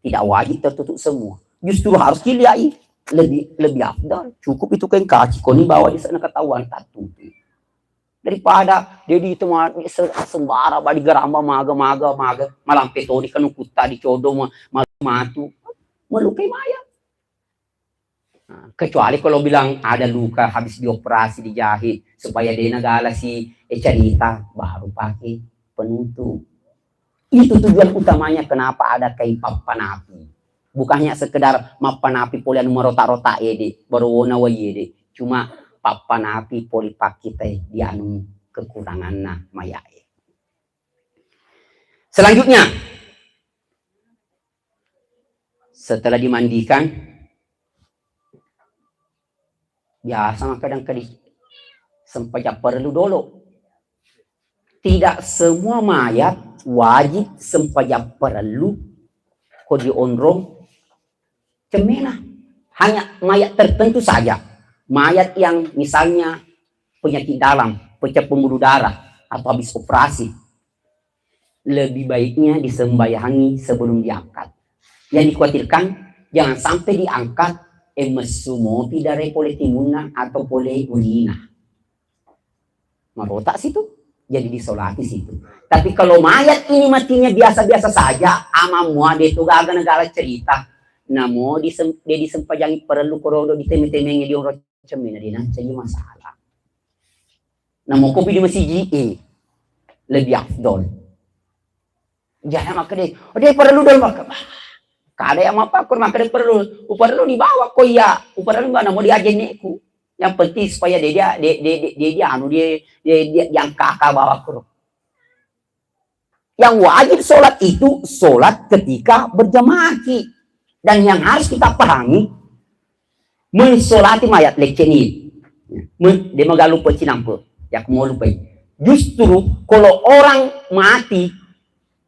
Tidak wajib tertutup semua. Justru harus kiliai. Lebih, lebih afdal. Cukup itu kain kaci. Koni bawa di sana ketahuan tak tutup. Daripada dia di itu ma-, se-, sembara ba digeramba maga, maga, maga, malampe toni kan kutta dicodo ma-, ma-, matu, melukai mayat. Nah, kecuali kalau bilang ada luka habis dioperasi, dijahit, supaya dia nagala si, eh, cerita, baru pakai penutup. Itu tujuan utamanya kenapa ada kain pappanapi. Bukan hanya sekedar mappanapi pole anu marota-rota ede, baru wona wai ede. Cuma pappanapi pole pakkita di anu kekuranganna mayae. Selanjutnya, setelah dimandikan, biasa makkadang kadi sempajang parellu dolo. Tidak semua mayat wajib sempajang parellu ko dionrong cemmena. Hanya mayat tertentu saja. Mayat yang misalnya penyakit dalam, pecah pembuluh darah, atau habis operasi. Lebih baiknya disembayangi sebelum diangkat. Yang dikhawatirkan, jangan sampai diangkat, eh, messu mopi dare pole timunna atau pole urina. Marota situ. Jadi disolati situ. Tapi kalau mayat ini matinya biasa-biasa saja, amang mua de tu gaga negara cerita. Namo disem-, de disempajangi perlu korodo diteme-temengi di oro cemina de nancaji masalah. Namo kopi di masigi e lebih afdol. Jana makkeda, "Oh, de perlu dol," makkeda. Kada yang mapakkur makkeda perlu. Uperlu dibawa ko iya, uperlu namo diajenneku. Yang penting supaya dia, dia, dia, dia, dia, dia anu, dia, dia, dia, dia angkaka bawa kuro. Yang wajib sholat itu sholat ketika berjamaah ki. Dan yang harus kita pahami, mensolati mayat lecce ni. Men-, dia magalu pecinampe. Ya, aku mau lupai. Justru kalau orang mati,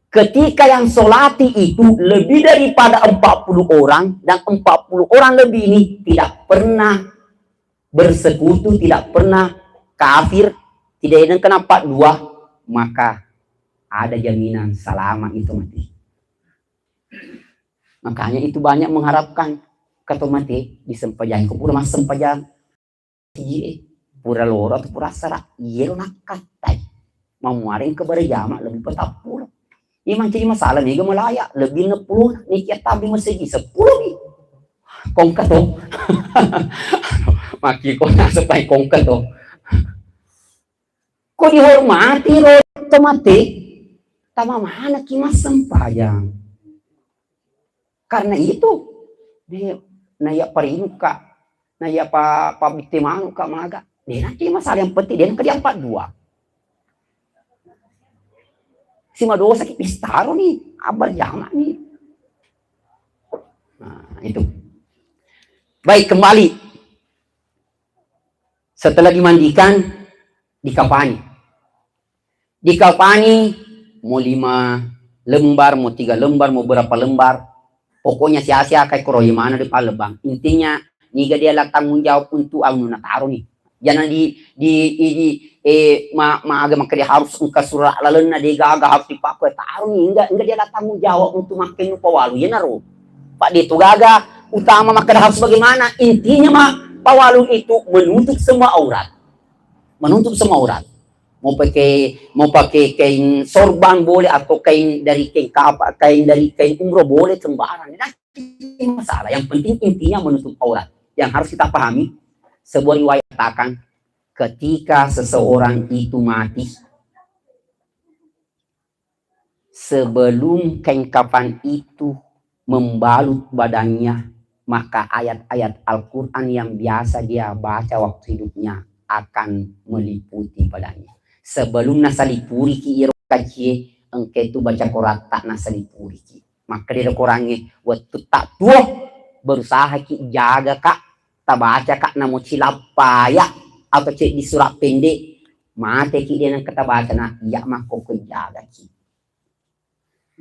ketika yang solati itu lebih daripada empat puluh orang, dan empat puluh orang lebih ini tidak pernah bersekutu, tidak pernah kafir, tidak ada kenapa dua, maka ada jaminan selamat itu mati. Makanya itu banyak mengharapkan keto mati disempajang, ko pura massempajang. Iya, pura loro atau pura sara, iyero nakkattai. Mammuareng ke berjama lebih petappulo. Iya mancaji masalah mega malaya, lebih enam puluh, niki tambi masigi sepuluh mi. Kongka to. Maki ko naseng pai kongka to. Ko dihormati ro to mate, tama mana ki massempajang. Karena itu, de, na iya parinuka, na iya pa, pabitte manuka maga. De nanti masalah yang penting, de nengka diampat dua. Sima dosa ki pistaro ni, abal jama ni. Nah, itu. Baik, kembali. Setelah dimandikan, dikafani. Dikafani, mau lima lembar, mau tiga lembar, mau berapa lembar. Pokoknya sia-sia kai koro mana di Palembang. Intinya, niga dia la tanggung jawab untuk anu nataro ni. Jangan di, di, di, di, eh, ma, ma aga makkeda harus engka surat lalenna de gaga harus dipakku taro ni. Enggak, enggak dia la tanggung jawab untuk makkeda pawalu. Iya naro. Pak, de tu gaga utama makkeda harus bagaimana. Intinya ma, pawalu itu menutup semua aurat. Menutup semua aurat. Mau pakai, mau pakai kain sorban boleh, atau kain dari kain kapa, kain dari kain umroh boleh, sembarang. Tidak masalah. Yang penting intinya menutup aurat. Yang harus kita pahami, sebuah riwayat katakan, ketika seseorang itu mati, sebelum kain kafan itu membalut badannya, maka ayat-ayat Al-Quran yang biasa dia baca waktu hidupnya akan meliputi badannya. Sebelum nasalipuriki iro kacie, engka tu baca koratta nasalipuriki. Makkeda korangnge, wettu tak tuo, berusaha ki jaga kak, tabaca kak namo cilappaya atau ceddi surat pendek, mate ki dia nengka tabaca na iya makkokko jaga ki.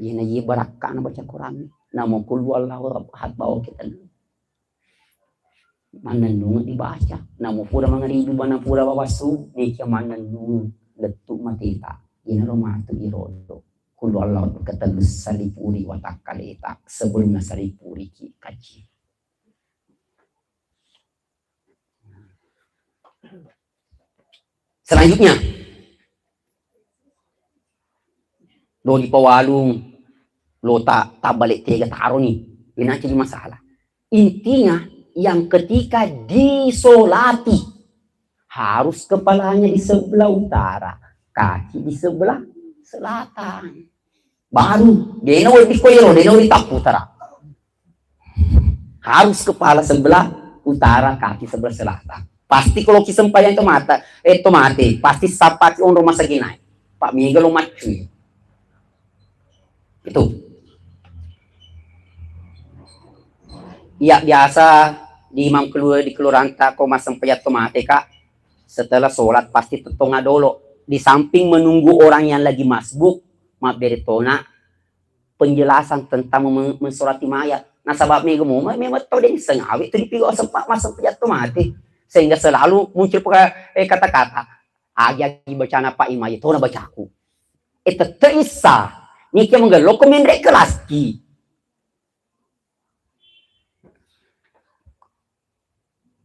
Iyana iye barakka'na baca Quran. Namo qul huwallahu ahad bawa kita dulu. Mannennungeng dibaca. Namo pura mangaribi, mana pura bawassu, nekia mannennungeng lettu mateta. Inaro matu irodo. Qul huwallahu ketellu salipuri watakkaleta sebelum nasalipuriki kaji. Selanjutnya, lo dipawalung, lo ta-, tabbalik tega taro ni, ini jadi masalah. Intinya, yang ketika disolati, harus kepalanya di sebelah utara, kaki di sebelah selatan. Baru, dena wedding ko ero, dena wedding tappu utara. Harus kepala sebelah utara, kaki sebelah selatan. Pasti kalau ki sempajang to mata, eh, to mate, pasti sapati onro masagi naik. Pak mega lo maccui. Itu. Iya, biasa di imam kelu-, di kelurahan ta ko massempajang to mate, Kak. Setelah sholat pasti tettonga dolo. Di samping menunggu orang yang lagi masbuk, mabbere tona penjelasan tentang mem-, mensolati mayat. Nasaba mega momo memang tau deng sengawi tu dipigo sempat masuk pejatto mati. Sehingga selalu muncul peka-, eh, kata-kata, "Agi-agi bacana Pak Imam, tona bacaku." Eh, tette issa. Niki menggello ko menre kelaski.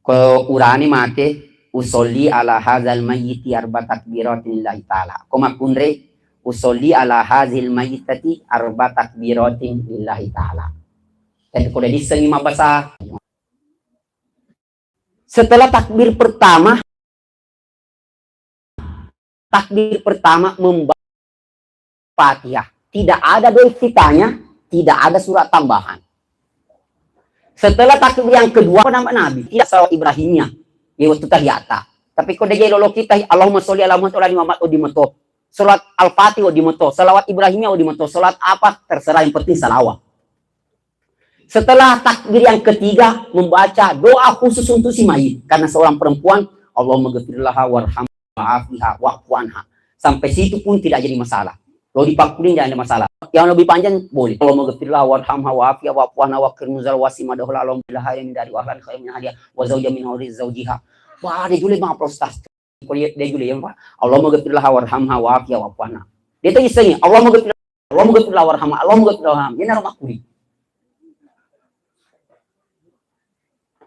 Ko urane mate, Usolli ala hadzal mayyiti arba takbiratin lillahi ta'ala. Ko makkunrai, usolli ala hadzal mayyitati arba takbiratin lillahi ta'ala. Tapi ko de' dissengngi mabbasa. Setelah takbir pertama, takbir pertama membaca Fatihah. Tidak ada doa iftitahnya, tidak ada surat tambahan. Setelah takbir yang kedua, apa nama Nabi? Tidak salawat Ibrahimiyah. Ya, waktu tahiyata. Tapi ko de' je lolo kita, Allahumma sholli ala Muhammad wa ala ali Muhammad, oh, di meto. Salat Al-Fatihah, oh, di meto. Salawat Ibrahimiyah, oh, di meto. Salat apa? Terserah, yang penting salawat. Setelah takbir yang ketiga, membaca doa khusus untuk si mayit. Karena seorang perempuan, Allahumma ghafir laha warhamha wa'afiha wa'fu anha. Sampai situ pun tidak jadi masalah. Lo dipakkuling tidak ada masalah. Yang lebih panjang boleh. Allahumma ghafir laha warhamha wa'afiha wa'fu anha wa akrim nuzulaha wa wasi' madkhalah. Allahumma bil khairin min dari wa ahlan khairin min ahliha wa zaujan min ahli zaujiha. Wah, de' jule maaf, Ustaz. Ko de' jule, ya, Pak. Allahumma ghafir laha warhamha wa'afiha wa'fu anha. De' to issengngi, Allahumma ghafir, Allahumma ghafir laha warhamha, Allahumma ghafir laha warhamha. Iyanaro makkuri.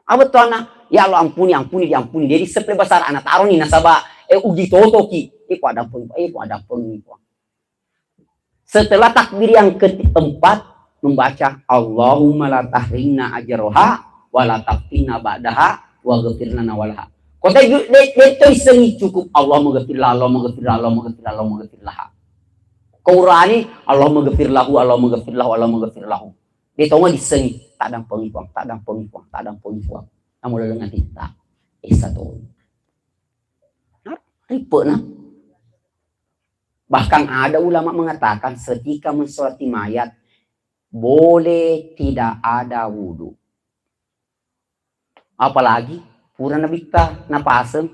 Apa tu anak? Ya Allah, ampuni, ampuni, diampuni. Jadi seple bahasa anak taroni nasaba, eh, ugi totoki. Eh, ko addampeng, eh, ko addampeng, ko. Setelah takbir yang keempat, membaca, "Allahumma la tahrimna ajroha, wa la taftinna ba'daha, wa ghafir lana wa laha." Ko de' ju-, de', de' to issengngi, cukup, "Allahumma ghafir laha, Allahumma ghafir laha, Allahumma ghafir laha, Allahumma ghafir laha." Ko urani, "Allahumma ghafir lahu, Allahumma ghafir lahu, Allahumma ghafir lahu." De' to dissengngi, taddampengi Puang, taddampengi Puang, taddampengi Puang. Namo laleng atitta. Esa to. Nah, ripe' na. Bahkan ada ulama mengatakan ketika mensolati mayat boleh tidak ada wudu. Apalagi pura nabitta napaseng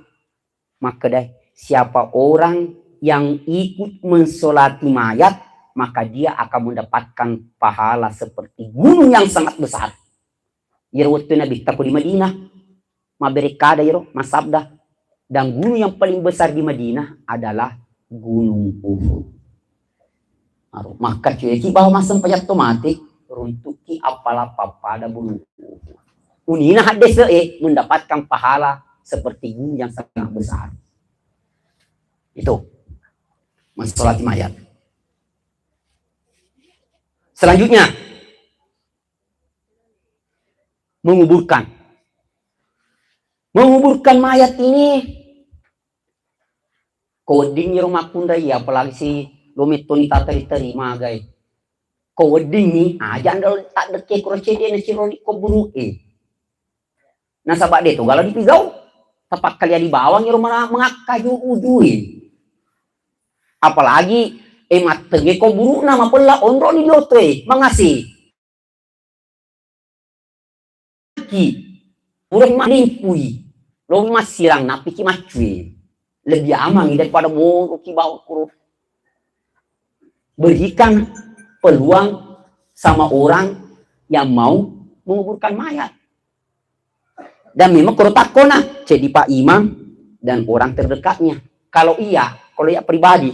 makkedai, siapa orang yang ikut mensolati mayat, maka dia akan mendapatkan pahala seperti gunung yang sangat besar. Iyaro wettu nabitta ko di Madinah, mabberekkada iyaro, massabda, dan gunung yang paling besar di Madinah adalah Gunung Uhud. Aro, makkacueki bawa massempajang to mate, runtukki appala pappada Gunung Uhud. Unina haddese'e mendapatkan pahala seperti gunung yang sangat besar. Itu. Mensolati mayat. Selanjutnya, menguburkan. Menguburkan mayat ini, ko wedding iro makkunrai, apalagi si lo mettoni tateri-teri magai. Ko wedding ni, aja anda taddekke kuro cedde na ciro di kuburu'e. Nasaba de to gala dipigau. Tapakkalia di bawang iro mana mengakkaju ujue. Apalagi, eh, mattege kuburu'na mapella onro ni diotoe, mangase. Ki, pura malimpui, lo massirang, napiki maccue. Lebih aman daripada moroki bawa kuro. Berikan peluang sama orang yang mau menguburkan mayat. Dan memang kuro takkona, jadi Pak Imam dan orang terdekatnya. Kalau iya, kalau iya pribadi,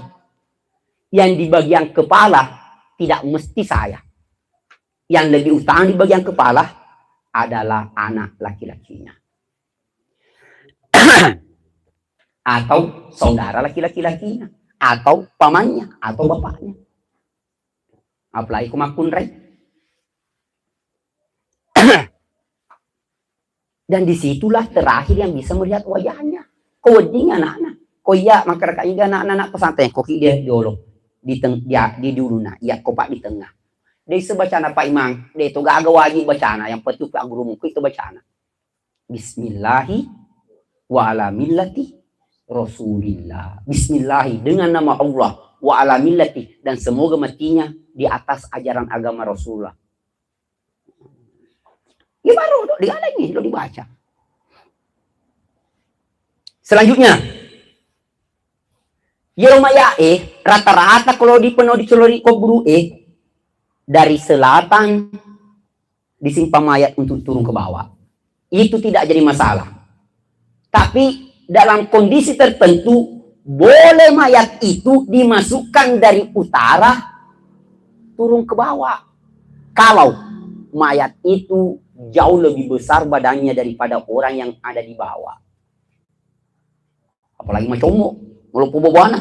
yang di bagian kepala tidak mesti saya. Yang lebih utama di bagian kepala adalah anak laki-lakinya. Atau saudara laki-laki lakinya. Atau pamannya. Atau bapaknya. Apalagi ko makkunrai. Dan disitulah terakhir yang bisa melihat wajahnya. Ko wedding anakna. Ko iya makkadaka iga anakna, anak pesantren, ko ki dia jolo. Di teng-, dia, di dulu na, iya ko Pak di tengah. De iso bacana Pak Imam, de to gaga wajib bacana, yang penting Pak gurumu ko itu bacana. Bismillahi wa ala millati Rasulillah. Bismillahi, dengan nama Allah, wa ala millati, dan semoga matinya di atas ajaran agama Rasulullah. Iya baru, lo dialengi, lo dibaca. Selanjutnya, iyaro mayae rata-rata kalau di peno di celori kuburu'e dari selatan disimpan mayat untuk turun ke bawah. Itu tidak jadi masalah. Tapi dalam kondisi tertentu, boleh mayat itu dimasukkan dari utara turun ke bawah. Kalau mayat itu jauh lebih besar badannya daripada orang yang ada di bawah. apalagi macommo, maloppo buah-buahna,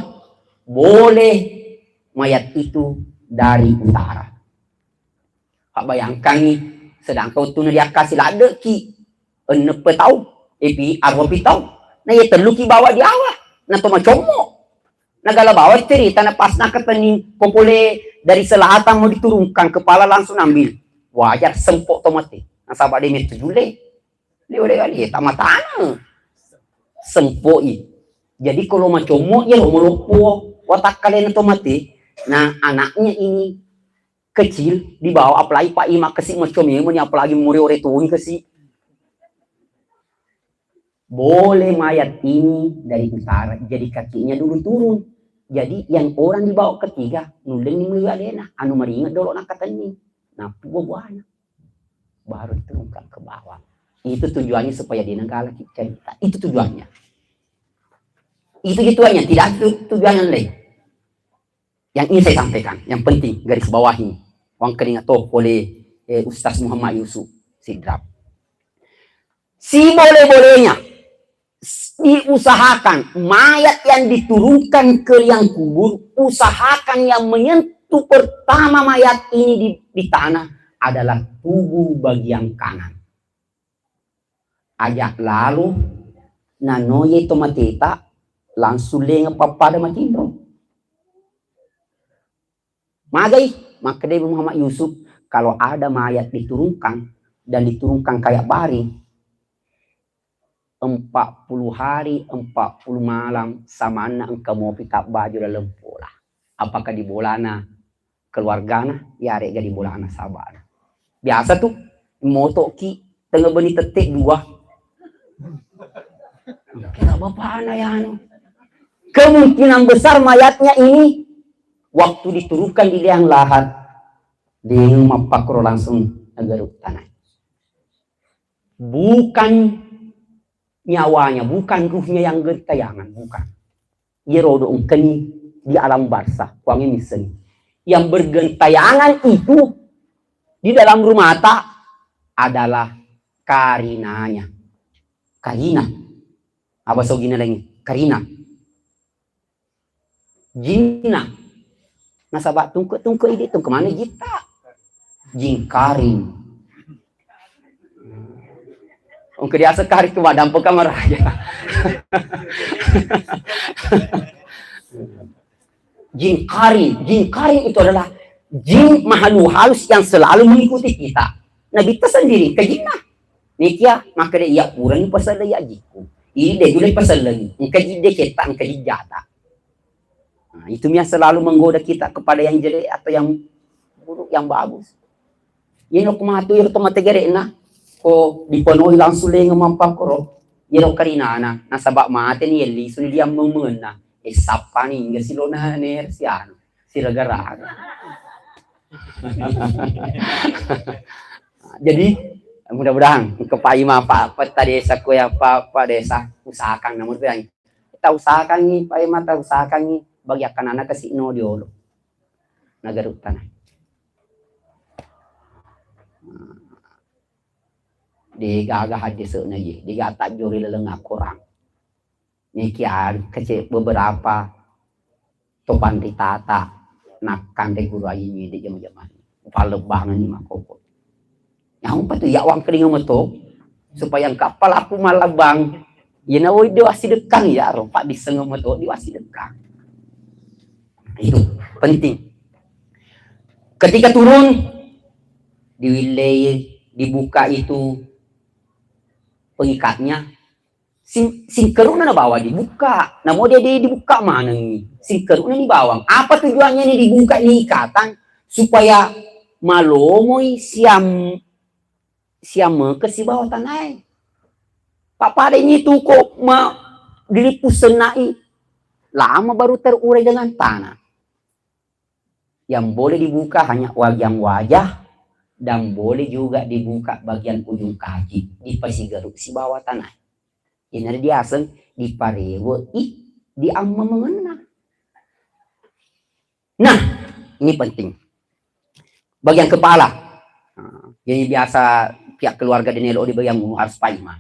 boleh mayat itu dari utara. Pak, bayangkangi, sedangkan wettunna diakkasi laddeki, enneppe tau, epi, arwapi tau, na iya telluki bawa diawa, na to macommo. Nagala bawa cerita na pas nakatenni ko pole dari selatan mau diturunkan, kepala langsung ambil. Wajar sempo to mate. Nasaba de mettu jule. Dia oleh kali, ya, tamatana. Sempoi. Jadi kalau macommo, ya, lo meloppo watakkalena to mate. Nah, anaknya ini kecil dibawa, apalagi Pak Ima kasi macommo ni, apalagi muri ore toni kasi. Boleh mayat ini dari utara, jadi kakinya dulu turun. Jadi yang orang dibawa ketiga, nulleng ni meliwa dena, anu maringet dolo nakatenni. Nappu buah-buahna. Baru diturunkan ke bawah. Itu tujuannya supaya dia nenggalaki cerita. Itu tujuannya. Itu tujuannya, tidak ada tu-, tujuan yang lain. Yang ingin saya sampaikan, yang penting garis bawahi. Wangkalinga to oleh, eh, Ustaz Muhammad Yusuf Sidrap. Siboleh-bolehnya, s-, diusahakan mayat yang diturunkan ke liang kubur, usahakan yang menyentuh pertama mayat ini di, di tanah adalah tubuh bagian kanan. Aja lalo nanoye to mateta, langsung lenga pappada matinro. Magai, makkeda Muhammad Yusuf, kalau ada mayat diturunkan dan diturunkan kayak baring, empat puluh hari, empat puluh malam, samanna engka mopi tabbaju laleng pola. Apakah di bolana keluargana, yarega di bolana sabana? Biasa tuh, motoki tengah beni tette dua. Kira bapana ya anu. Kemungkinan besar mayatnya ini waktu diturunkan di liang lahat, dia mappakro langsung nagaruk tanah. Bukan nyawanya, bukan ruhnya yang gentayangan, bukan. Iyaro do engkani di alam barzakh, kuangnge missengi. Yang bergentayangan itu di dalam rumata adalah karinanya. Karina. Apa sogina laingi? Karina. Jinna. Nasaba tungke-tungke idi tungke mana jitta? Jingkaring. Engka diaseng karing tu madampe kamar aja. Jin karing, jin karing itu adalah jin makhluk halus yang selalu mengikuti kita. Nabitta sendiri ke jinna. Nekia, makkeda iya purani paselle iya jikku. Ide jule paselle ni. Engka jidde ketta, engka jijata. Nah, itu yang selalu menggoda kita kepada yang jelek atau yang buruk, yang bagus. Iyana ko matu iro to mate gere'na, ko dipenoi langsung lengeng mappakoro, iyaro karinana, nasaba mate ni, yelli suni diammeng-mengenna, e sappani, enggak silona ner si anu, siraga-raga. Jadi, mudah-mudahan kepai ma apa, apa tadi desa ko ya apa, apa desa usahakan namun yang kita usahakan ni, pai ma ta usahakan ni, bagi akan anak kasi no diolo. Nagaruk tanah. Degaga haddese'na ye, dega tajjori laleng akorang. Nekia kece beberapa to panritata nakkanre guru aji nyede jama-jama. Palebbangenni makkoko. Nyampa tu ya wangkelinga meto supaya engka pelaku malebang. Yena woi de wassidekkang ya ro, paddissengeng meto de wassidekkang. Itu penting. Ketika turun, diwillei, dibuka itu pengikatnya. Sing-, singkeruna nabawa dibuka. Namo dia di-, dibuka manengi. Singkeruna ni bawang. Apa tujuannya ni dibuka ni ikatan? Supaya malomoi siam, siam meke sibawa tanae. Pappada ini tu ko ma-, dilipus senai. Lama baru terurai dengan tanah. Yang boleh dibuka hanya bagian wajah dan boleh juga dibuka bagian ujung kaki, dipasigaruk sibawa tanah. Ina diaseng diparewe'i diammamengenna. Nah, ini penting. Bagian kepala. Nah, jadi biasa pihak keluarga denelo di bagian ulu harus paima.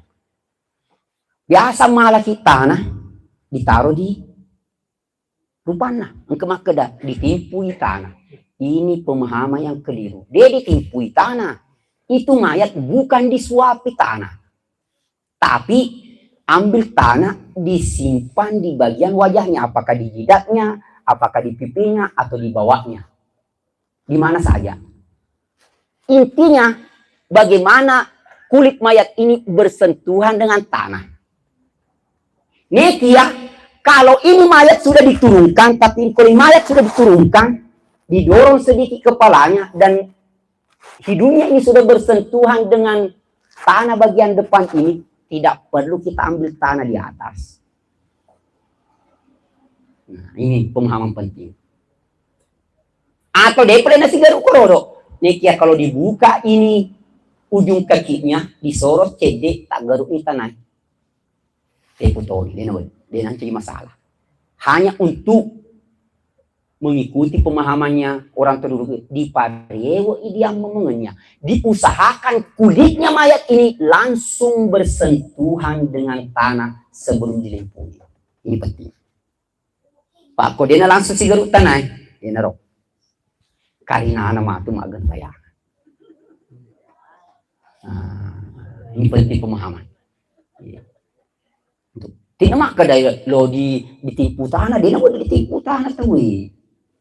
Biasa malaki tanah, ditaro di rupanna. Engka makkeda ditimpui tanah. Ini pemahaman yang keliru. De ditimpui tanah. Itu mayat bukan disuapi tanah. Tapi ambil tanah disimpan di bagian wajahnya, apakah di jidatnya, apakah di pipinya, atau di bawahnya. Di mana saja. Intinya, bagaimana kulit mayat ini bersentuhan dengan tanah. Nekia, kalau ini mayat sudah diturunkan, tapi kalau mayat sudah diturunkan, didorong sedikit kepalanya dan hidungnya ini sudah bersentuhan dengan tanah bagian depan ini, tidak perlu kita ambil tanah di atas. Nah, ini pemahaman penting. Atau de pale nasigaru korodo. Nekia kalau dibuka ini ujung kakinya, disorot cedde, taggaru ni tanai. Tepu toni, de na, de nanti masalah. Hanya untuk mengikuti pemahamannya orang tua dulu, diparewe i diammengennya. Diusahakan kulitnya mayat ini langsung bersentuhan dengan tanah sebelum dilempui. Ini penting. Pakko dena langsung sigaru tanai, dena ro. Karinana matu magen saya. Nah, ini penting pemahaman. Iya. Untuk, tina makkeda lo di, ditimpu tanah, dena boleh ditimpu tanah tawwe.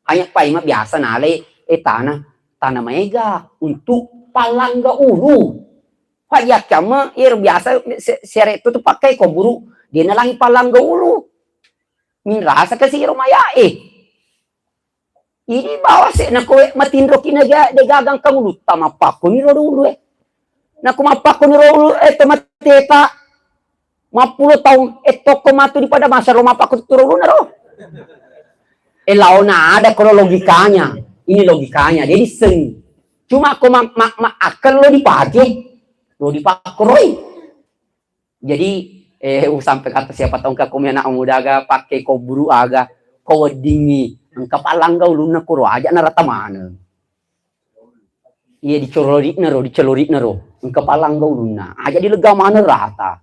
Hanya pai ma biasa nalai, eh, tanah, tanah maega untuk palangga ulu. Pak yakkama, ero biasa se-, sere tu, tu pakai koburu, dena langi palangga ulu. Minrasa ke siro mayae. Ini bawa se na kowe matinro ki na ga-, de gagang kangulu, tamappakko ni ro dulu, eh. Nako mappakko ni ro dulu, eh, to mateta. Mappulo taung, eh, tokko matu di pada masa ro mappakko tu ro dulu na ro. Eh, laona ada kalau logikanya. Ini logikanya. Jadi seng. Cuma ko ma-, ma-, ma-, akal lo dipake, lo dipakkoroi. Jadi, eh, usampe kata siapa tahu engka komi anak muda aga pakai koburu aga, ko weddingi engka palangga ulunna kuro aja narata maneng. Iya, dicolori'na ro, dicolori'na ro, engka palangga ulunna aja dilega maneng rata.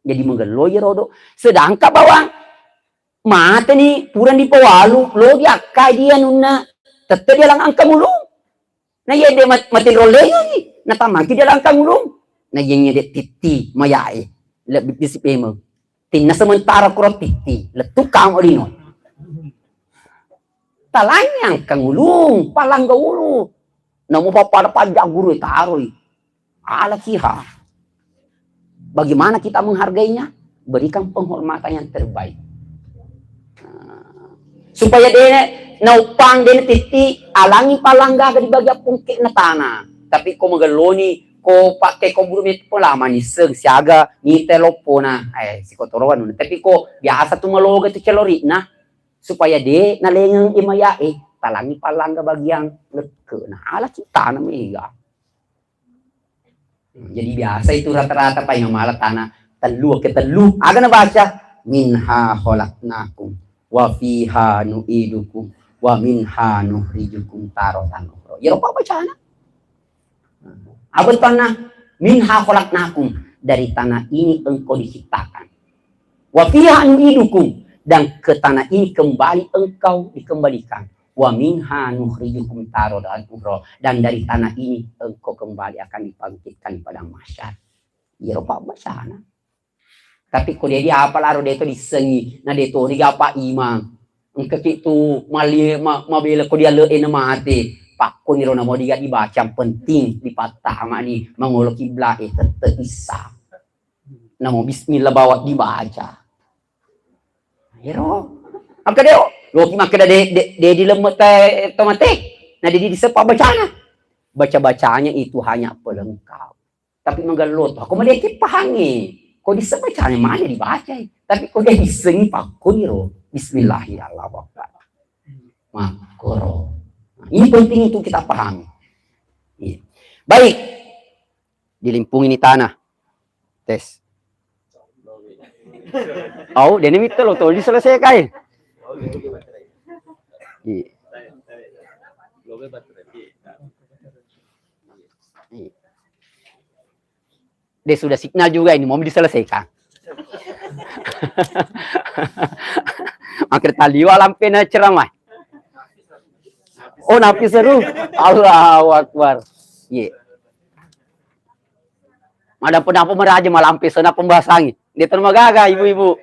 Jadi magello iya rodo. Sedangkan bawang mateni purang dipawalu, lo diakkai dia nunna, tette dia lang angka mulung. Na iya de mat-, matinro lengengi, natammaki dia langkang ulung. Na iya de titti mayae, lebbi bisi pemeng. Tinna sementara kuro titti, lettu kamo lino. Talanyang kang ulung, palangga ulu. Namo papada pajak guru taroi. Ala kiha. Bagaimana kita menghargainya? Berikan penghormatan yang terbaik. Nah, supaya de nauppang, de titti, alangi palangga di bagian pungke na tanah. Tapi ko magelloni, ko pakai ko buru met pelama niseng siaga mite loppona. Eh, sikotoro anu. Tapi ko biasa tu maloga tu celorina, supaya de nalengeng imayae, talangi palangga bagian lekke. Nah, ala kita na mega. Jadi biasa itu rata-rata paimeng mala tanah tellu, ketellu. Aga nabaca? "Minha khalaqnakum wa fiha nu'idukum wa minha nukhrijukum taratan ukhra." Iyaro pabbacana. Apa tanah? "Minha khalaqnakum." Dari tanah ini engkau diciptakan. "Wa fiha nu'idukum." Dan ke tanah ini kembali engkau dikembalikan. "Wa minha nukhrijukum taratan ukhra." Dan dari tanah ini engkau kembali akan dibangkitkan di padang mahsyar. Iyaro pabbacana. Tapi ko de diapa laro de to dissengi, na de to diga apa imang. Engka ki tu mali-, ma-, mabela ko diale e na mate. Pakko niro namo diga dibaca, yang penting dipattama ni mangolo kibla e tette issa. Namo bismillah bawa dibaca. Ero. Maka deo, loki makkeda de, de, de dilemme te to mate. Na de di-, diseppa bacana. Baca-bacanya itu hanya pelengkap. Tapi magello to. Ako madeceng pahangnge. Ko disseng bacana mane dibacai. Tapi ko de dissengi pakko niro. Bismillahirrahmanirrahim. Makkoro. Ini penting untuk kita pahami. Iya. Baik. Dilimpungi ni tanah. Tes. Au, dene mitta lo toli selesai kai. Iya. Iya. Dia sudah signal juga ini, mau diselesaikan. Makkeda taliwa lampe na ceramah. Oh, napi seru. Allahu Akbar. Ye. Madampu-dampu meraja malampe sena pembahasangi. Dia terima gaga ibu-ibu.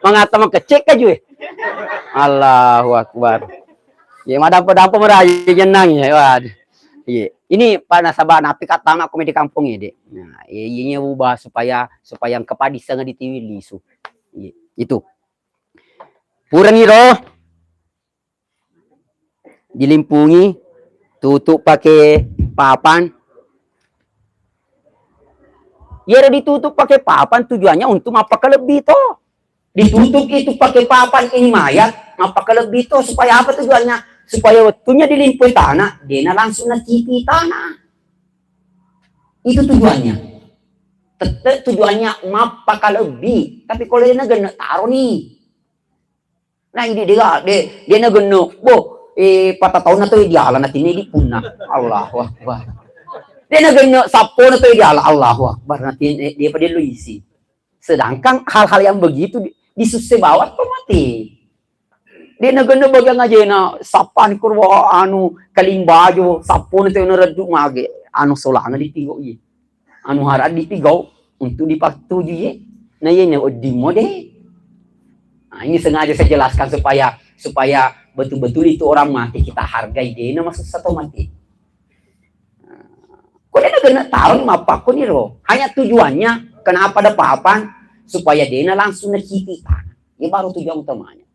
Mangata makecek kaju, eh. Allahu Akbar. Ye, madampu-dampu meraja jenang ya. Waduh. Ye. Ini Pak nasaba napi katama komedi kampung ini. Nah, ye, ini ubah supaya, supaya kepadisanga di tiwi lisu. Ye, itu. Purani ro. Dilimpungi, tutup pakai papan. Iyaro ditutup pakai papan tujuannya untuk mappakalebbi to. Ditutup itu pakai papan ini mayat, mappakalebbi to. Supaya apa tujuannya? Supaya waktunya dilimpui tanah, dena langsung nacipi tanah. Itu tujuannya. Tette tujuannya mappakalebbi. Tapi kalau dena genne taro nih. Nah, ini dia, dia, dia na genne, boh, eh, patatauna to diala, natinne di punna. Allahu Akbar. Dia na genne, sappona to diala, Allahu Akbar. Natinne, dia pada lu isi. Sedangkan hal-hal yang begitu di, disusse bawang to mati. Dia na genne bagian ajena, sappan kurwa anu, kalimbajo, sappona to na reddu mage, anu solanga di tigo iya. Anu harap dipigau untuk dipatuju ye. Nah, ye ne wedding mode. Nah, ini sengaja saya jelaskan supaya, supaya betul-betul itu orang mati kita hargai, dena masuk satu mati. Nah, kok dena gena tahu ni mappakko ni ro. Hanya tujuannya kenapa ada papan supaya dena langsung nacipi tanah. Ini baru tujuan utamanya.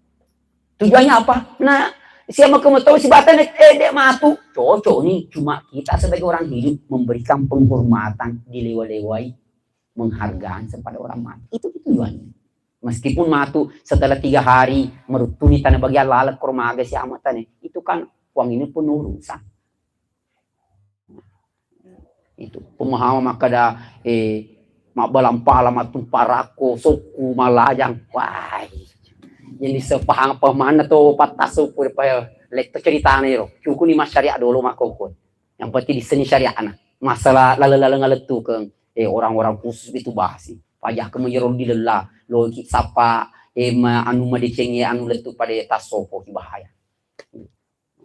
Tujuannya apa? Nah, siapa kamu tahu si Batam, eh, dek matu. Cocok nih, cuma kita sebagai orang hidup memberikan penghormatan, dilewa-lewai, menghargaan kepada orang mati. Itu tujuannya. Meskipun matu setelah tiga hari merutuni tanah bagi Allah, lalek romaga si amat tane. Itu kan uang ini penurusan. Itu pemahaman makkeda, eh, mabbalang pala, mattumpa rakko, sokku, malajang. Wah, yang disepahang pamanna to pattas sokku, pa letto ceritana iro. Cukup ni masyariat dulu makkokko. Yang penting diseni syariatna. Masalah laleng-laleng lettu ke, eh, orang-orang khusus itu bahasi. Pajak ke menjero di lelah, lo ki sapa, eh, ma, anu madeceng, eh, anu lettu pada tassopo ki bahaya.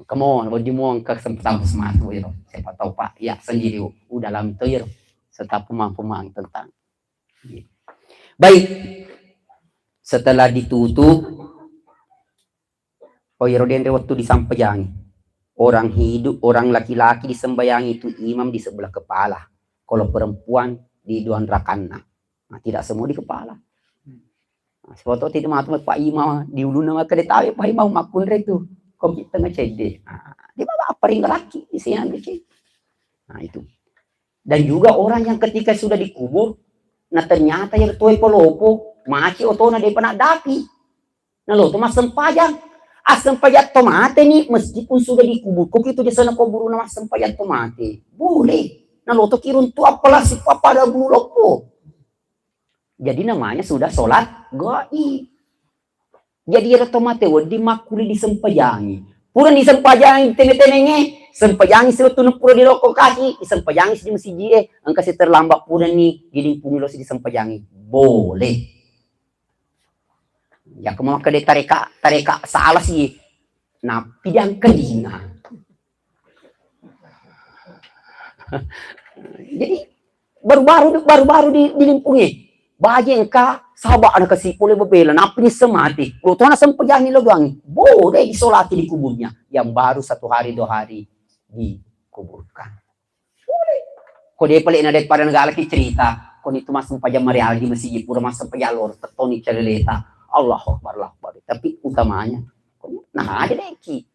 Kemo, wedding mo engka kesempatan sematu iro. Siapa tahu, Pak, ya sendiri udah lami to iro. Serta pemang-pemang tentang. Baik. Setelah ditutup, oh, iro denre waktu disampajangi. Orang hidup, orang laki-laki disembayangi itu imam di sebelah kepala. Kalau perempuan di duan rakanna. Nah, tidak semua di kepala. Nah, siapa tahu tidak matu Pak Imam, di ulunna maka dia tahu Pak Imam makkunre tu. Kok kita ngecede. Nah, dia bawa apa ring laki di sini. Nah, itu. Dan juga orang yang ketika sudah dikubur, nah, ternyata yang tuai polopo, maci otona dia pernah dapi. Naloto massempajang. Assempajang to mate ni, meskipun sudah dikubur, kok itu di sana kuburna massempajang to mate. Boleh. Naloto kiruntu apalagi pada bulu loppo. Jadi namanya sudah sholat gaib. Jadi ero to mate wedding makkuli disempajangi. Pura disempajangi tene-tenenge, sempajangi si wettunna pura di lokko kaki, disempajangi si di masiji e, engka si terlambat pura ni dilimpungi lo si disempajangi. Boleh. Jaka makkeda tareka, tareka salah si. Nappi diangkelinga. Jadi baru-baru, baru-baru di, dilimpungi. Baje engka saba ana kasi pole bebela, nappi nisseng mati. Lo tona sempajangi lo doangi. Boleh disolati di kuburnya. Yang baru satu hari, dua hari dikuburkan. Boleh. Ko de pale na daripada negara ki cerita, ko ni tu massempajang marial di masigi pura massempajang lor, tettoni caleleta. Allahu Akbar, Allahu Akbar. Tapi utamanya, nah, ada deki.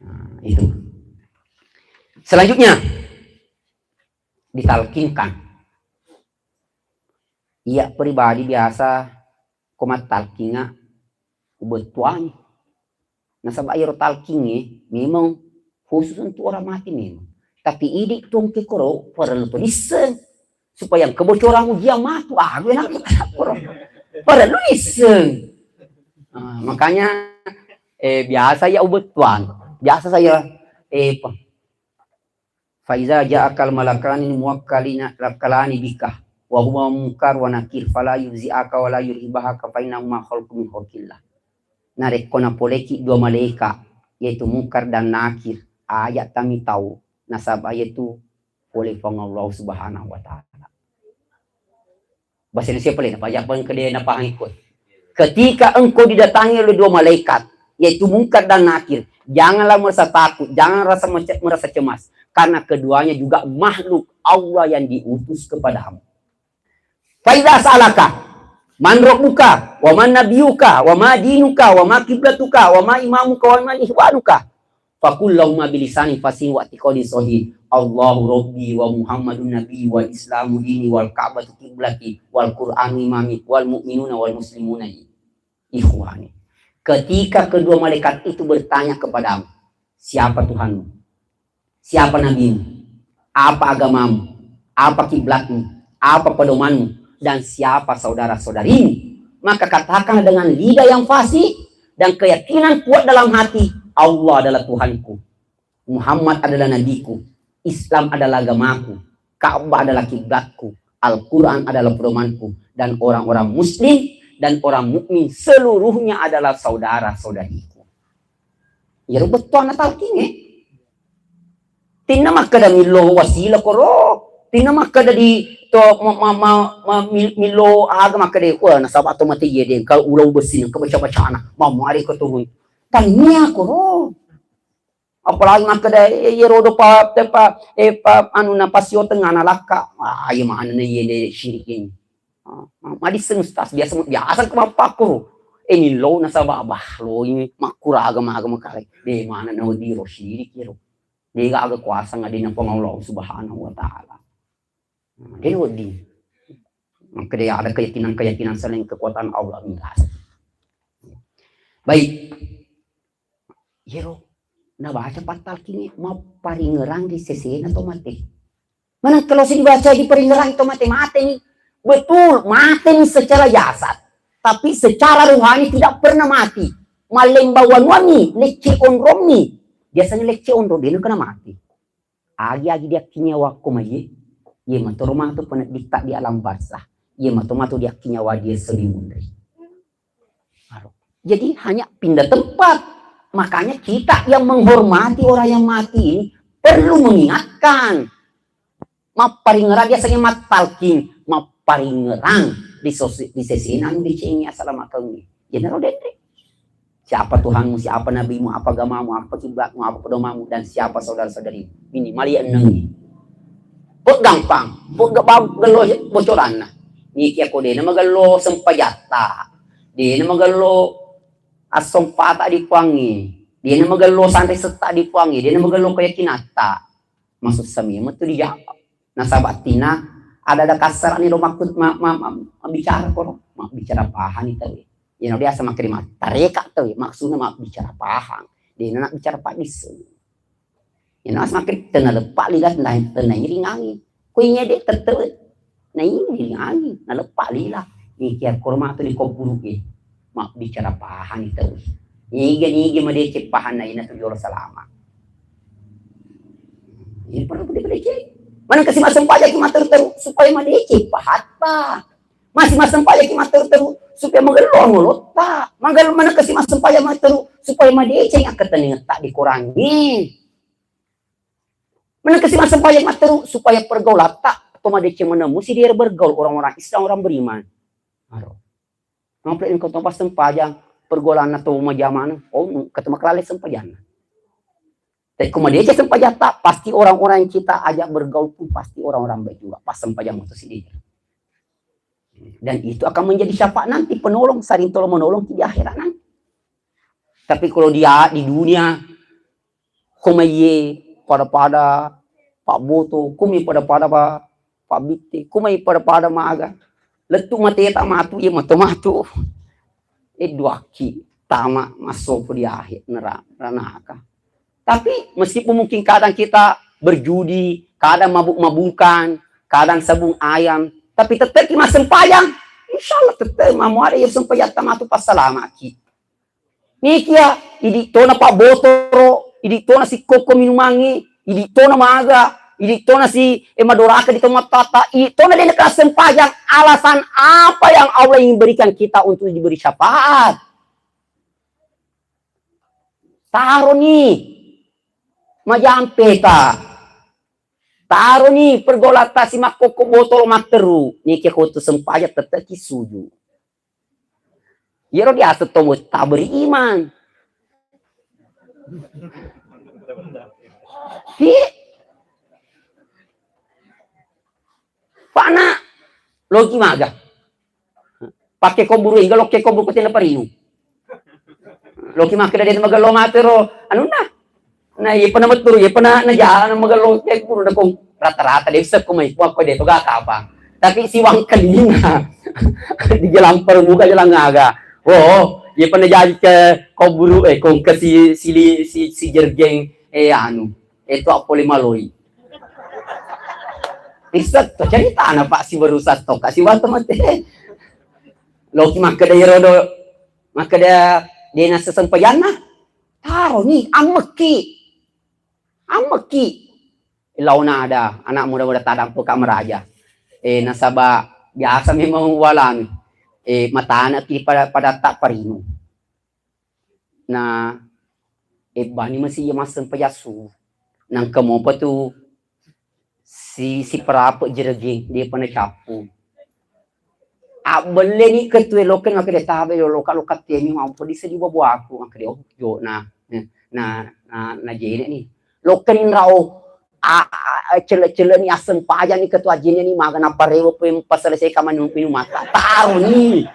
Nah, itu. Selanjutnya, ditalkinkan. Iya pribadi biasa ko mattalkinga ubettuangi. Nasaba iyaro talkingnge memang khusus untuk orang mati memang. Tapi idi tongke koro parellu to disseng. Supaya engka bocoran ujian matu, ah, gue nak koro. Parellu disseng. Ah, makanya, eh, biasa ya ubettuang. Biasa saya, eh, pe-, Fa iza ja'akal malakani muwakkalina, muwakkalani bika, wa huma Munkar wa Nakir, fala yufzi'aka wa la yurhibaka, fa innahuma khalqun min khalqillah. Narekko napoleki dua malaika, yaitu Munkar dan Nakir, aja tami tau, nasaba yaitu pole Puang Allah Subhanahu wa Ta'ala. Bahasa Indonesia pale, napajak pale engka de napahangi koe. Ketika engkau didatangi oleh dua malaikat, yaitu Munkar dan Nakir, janganlah merasa takut, jangan rasa mece-, merasa cemas, karena keduanya juga makhluk Allah yang diutus kepadamu. Fa idza sa'alaka man rabbuka wa man nabiyuka wa ma dinuka wa ma kiblatuka wa ma imamuka wa man ikhwanuka, faqul lahuma bilisanin fasihin wa i'tiqadin shahih, Allahu rabbi wa Muhammadun nabi wal Islamu dini wal Ka'batu kiblati wal Qur'anu imami wal mu'minuna wal muslimuna ikhwani. Ketika kedua malaikat itu bertanya kepadamu, siapa Tuhanmu? Siapa nabimu? Apa agamamu? Apa kiblatmu? Apa pedomanmu? Dan siapa saudara-saudarimu? Maka katakanlah dengan lidah yang fasih dan keyakinan kuat dalam hati, Allah adalah Tuhanku, Muhammad adalah nabiku, Islam adalah agamaku, Ka'bah adalah kiblatku, Al-Quran adalah pedomanku, dan orang-orang muslim dan orang mukmin seluruhnya adalah saudara-saudariku. Iyaro bettuanna talkingnge. Tinna makkeda millo wasila koro. Tinna makkeda di to ma, ma, ma, ma, mil-, millo aga makkeda, wah, nasaba to mate iye de, engka ulau besi, engka baca-bacana. Mammuare ko turun. Tania koro. Apalagi makkeda, eh, iyero do pa, te pa, eh, pa, anu na pasio tengah na lakka. Ah, iya mana na iye de syirik ini. Ah, ma-, madisseng ustaz, biasa, biasa ko mappakko. Eh, millo nasaba bah, lo ini makkura agama-agama kale. De mana na diro syirik iyero. De gaga kuasa ngadina Puang Allah Subhanahu wa Ta'ala. Nah, de wedding. Makkeda ada keyakinan-keyakinan selain kekuatan Allah, enggak. Baik. Iyero nabaca pattalkingnge mapparingerang ri sesena to mate. Maneng kalau si dibaca diparingerang to mate, mateni. Betul, mateni secara jasad. Tapi secara rohani tidak pernah mati. Mallemba wanuanni, lecce onrommi. Biasanya lecce onrong, de nengka na mati. Agi-agi diakki nyawa ko maye, iye matoro matu penedditta di alam barzah, iye mato matu diakki nyawa di esso di munri. Jadi hanya pindah tempat. Makanya kita yang menghormati orang yang mati ini perlu mengingatkan. Mapparingerang biasanya mattalking, mapparingerang di sosi-, di sesena anu decengi asalamakeng. Jenaro denre. Siapa Tuhanmu, siapa nabimu, apa agamamu, apa kiblatmu, apa pedomanmu, dan siapa saudara-saudarimu. Minimal ya enam ini. Kok gampang, kok gak bau gello bocoranna. Niki ako dena magello sempajatta, dena magello assompata di puangi, dena magello sanre setta di puangi, dena magello keyakinatta. Masussa memang tu dijawab. Nasaba tina ada-ada kassara ni ro makkut-, ma-, ma-, ma-, mabbicara koro, mabbicara pahang ni tau. Iyana biasa makkeda mattareka tau, maksudna mabbicara pahang. Dena nabbicara paddisseng. Iyana makkeda tena leppa lila, tena, tena iringangi. Ko inge de tette, na iringangi, naleppa lila. Niki akkoro matu ni ko puru e. Mabbicara pahang ni tau. Niga-niga madeceng pahanna ina tu jolo salama. Ini perlu dipelajari. Maneng kasi massempajang ki matteru-teru supaya madeceng pahatta. Masi massempajang ki matteru-teru supaya magello olotta. Magel-, maneng kasi massempajang matteru supaya madeceng akkateningetta di korangnge. Maneng kasi massempajang matteru supaya pergaulatta to madeceng menemu si dia bergaul orang-orang Islam, orang beriman. Aro. Mapeleng engka to passempajang, pergaulanna to majamana, oh, engka to makalale sempajanna. Tapi ko madeceng sempajatta, pasti orang-orang yang kita ajak bergaul pun pasti orang-orang baik juga. Pas sempajang itu sendiri. Dan itu akan menjadi syafaat nanti, penolong, saling tolong menolong di akhirat nanti. Tapi kalau dia di dunia, Kumaiye pada-pada pabboto, kumai pada-pada pa-, pabbitte, kumai pada-pada maga. Lettu mateta matu, iya mato-matu. Eh, duakki tama massopo di akhir nera-, ranaka. Tapi meskipun mungkin kadang kita berjudi, kadang mabuk-mabukan, kadang sabung ayam, tapi tetap ki massempajang, insya Allah tetap mamuare iya sempajatta matu passalamaki. Nikia, idi tona pabbotoro, idi tona sikkokko minumangnge, idi tona maga, Idi tona si, eh, madoraka di tomatoatta, idi tona de' nakkeda sempajang. Alasan apa yang Allah ingin berikan kita untuk diberi syafaat? Taroni majampeta. Taroni pergolatta si makkokko botolo matteru. Niki ko tu sempajang tette' ki suju. Iyaro diaseng tomatoa beriman. Hi. Pana loki maga. Pakke koburu, engka lokke koburu ko tenna parinu. Loki makkeda de' magello matero anunna. Na iya pernah metturu, iya pernah na jalan magello te guru na kong rata-rata de' sekko mai ko de' to ga kapang. Tapi siwang kelinga di jalan permuka jalan ngaga. Oh, iya pernah jadi ke koburu, eh, kong ke si, si, si, si jergeng, eh, anu, eh, to apa lima loi. Riset to ceritana, Pak, si barusan to, Kak, si watu mate. Loki makkeda iyaro do, makkeda de' nasseng sempajanna. Taroni, ammekki. Ammekki. Laona ada anak muda-muda tadampu Kak Meraja. Eh, nasaba biasa memang walami. Eh, matana ki pada, pada tak parinu. Na ebbani masi iya massempajang subuh. Nangka mopa tu si, si perape jergeng, de' pa nacappu. Abbelleni ketue lokke makkeda tabe lo loka-loka temi mampu di seddi babuaku makkeda oh jona. Na, na, na jene ni. Lokke ni rao a, a, a, cele-cele ni aseng paja ni ketua jene ni maga naparewe pe paseleseka manu-, minumata. Taro ni.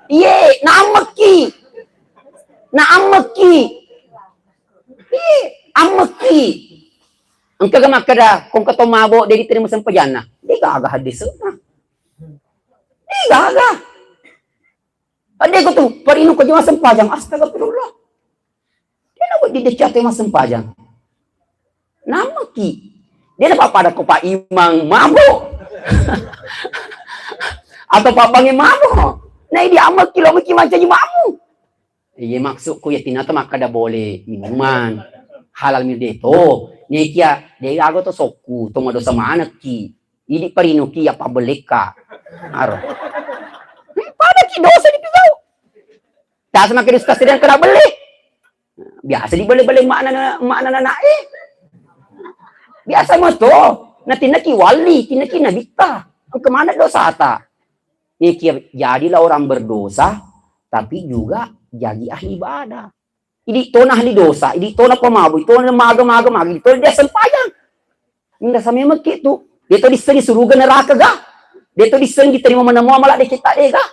Iye, nammekki. Nammekki. Iye, ammekki. Engka ga makkeda, kong keto mabo, de' diterima sempajanna. De' gaga hadisna. De' gaga. Ande ko tu, parinu ko jama sempajang. Astagfirullah. De' na wedding decate massempajang. Nammekki. De' na pappada ko Pak Imang mabo. Atau Pak Bange mabo. Na idi ammekki lo mekki mancaji mabo. Iye, maksudku ya tinata makkada boleh minuman. Halal mi de' to. Nekia de' gaga to sokku, to madosa manekki. Idi parinuki ya pabelekka. Aro. Pada ki dosa di pigau. Biasa makkeda ustaz sedang kena beli. Biasa dibeli-beli makna, makna anak eh. Biasa mo to. Na tinaki wali, tinaki nabitta. Engka mana dosata? Nekia jadilah orang berdosa, tapi juga jadi ahli ibadah. Idi tona ahli dosa, idi tona pemabuk, idi tona maga-maga, maga, idi tona dia sempajang. Indah samemekki tu. De' to dissengi suruga neraka ga. De' to dissengi terima maneng mua mala de' kita de' ga.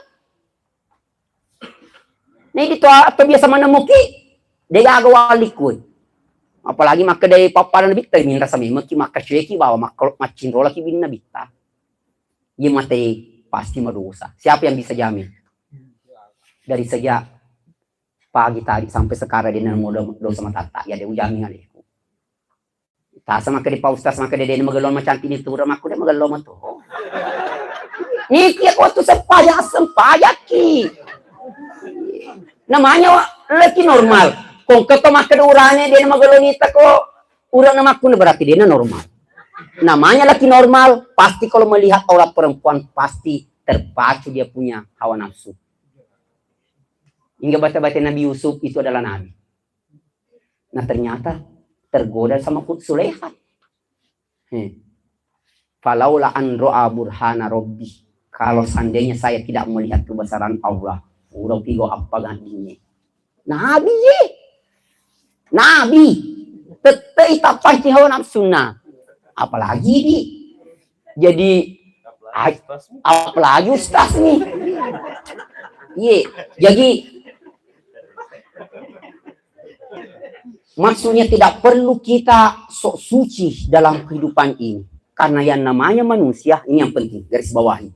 Na idi to atau biasa maneng muki. De' gaga wali kui. Apalagi makkedai pappada nabitta, minrasa memekki makkacueki bawa makko-, maccinrolaki binna bitta. Iya mate pasti madosa. Siapa yang bisa jamin? Dari sejak pagi tadi sampai sekarang de' namo do-, dosa matatta, ya de' ujamin aleku. Tasa makkeda Pak Ustaz makkeda de' magello macantik ni turun makku de' magello mato. Niki aku waktu sempajang, sempajakki. Namanya laki normal. Kong keto makkeda urane de' magello nita ko urane makku berarti de' normal. Namanya laki normal, pasti kalau melihat aurat perempuan pasti terpacu dia punya hawa nafsu. Hingga bata-bata Nabi Yusuf itu adalah nabi. Nah, ternyata tergoda sama Kut Sulaihat. Heh. Falaula an ro'a burhana rabbi. Kalau seandainya saya tidak melihat kebesaran Allah, ura pigo apa gantinya. Nabi ye. Nabi. Tette itappanci hawa nafsunna. Apalagi di jadi, ai, apalagi ustaz nih. Iya, jadi maksudnya tidak perlu kita sok suci dalam kehidupan ini. Karena yang namanya manusia, ini yang penting, garis bawahi.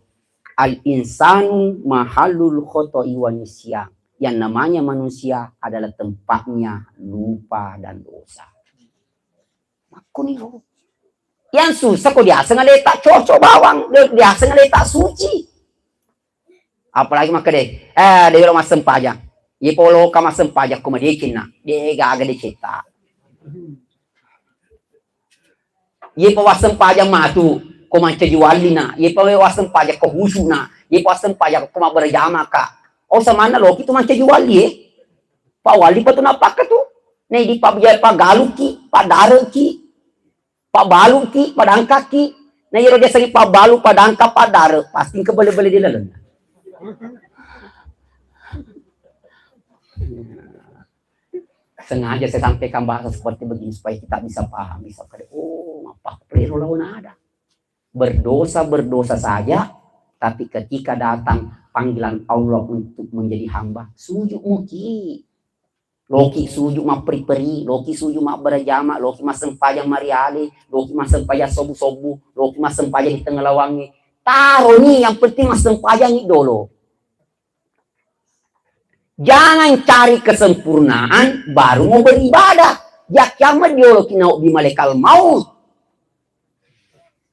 Al insanu mahalul khoto'i wa nisyan. Yang namanya manusia adalah tempatnya lupa dan dosa. Makkuniro. Yang susah ko diaseng aleta cocok bawang, de-, diaseng aleta suci. Apalagi makkeda, eh, de' lo massempajang. Ye polo ka massempajang ko madecenna, de' gaga decetta. Ye pa wassempajang matu, ko mancaji walli na. Ye pa wassempajang ko husu na. Ye pa wassempajang ko mabbere jama ka. Oh, samanna loki tu mancaji walli, eh. Pa walli pa tu napakka tu. Nei di pa, pa galuki, pa dareki, pa baluki, pa dangkaki. Na yero dia segi pa balu, pa dangka, pa dare, pasti engka bele-bele di lalenna. Sengaja saya sampaikan bahasa seperti begini supaya kita bisa paham, bisa kade, oh, apa perlu lawan ada. Berdosa, berdosa saja, tapi ketika datang panggilan Allah untuk menjadi hamba, sujud muki. Loki sujud mapperi-peri, loki sujud mabbere jama, loki massempajang mariale, loki massempajang sobu-sobu, loki massempajang di tengah lawangnge. Taroni, yang penting massempajangi dolo. Jangan cari kesempurnaan baru mau beribadah. Ya kiamat dioloki naobbi malaikat maut.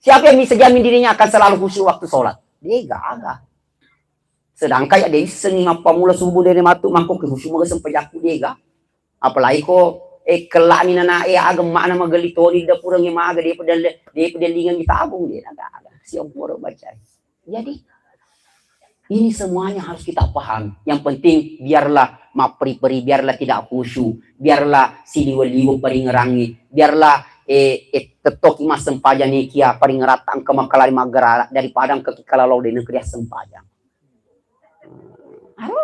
Siapa yang bisa jamin dirinya akan selalu khusyuk waktu sholat? Degaga. Sedangkan ya de issengi mappamula subuh dere matu mangko ke khusyuk maga sempajakku, dega. Apalagi ko, eh, kella'ni nana, eh, aga emma'na magelli toni dapureng, eh, maga, de pedelle-, de pedellingengi tabung, de, aga, aga. Siamporo bacai. Jadi, ini semuanya harus kita paham. Yang penting, biarlah mapperi-peri, biarlah tidak khusyuk, biarlah siliwe-liwe paringerangi, biarlah, eh, eh, tettoki massempajang nekia paringeratta engka makkalari maggerara daripada engka ki kalalau de nengka dia sempajang. Aro?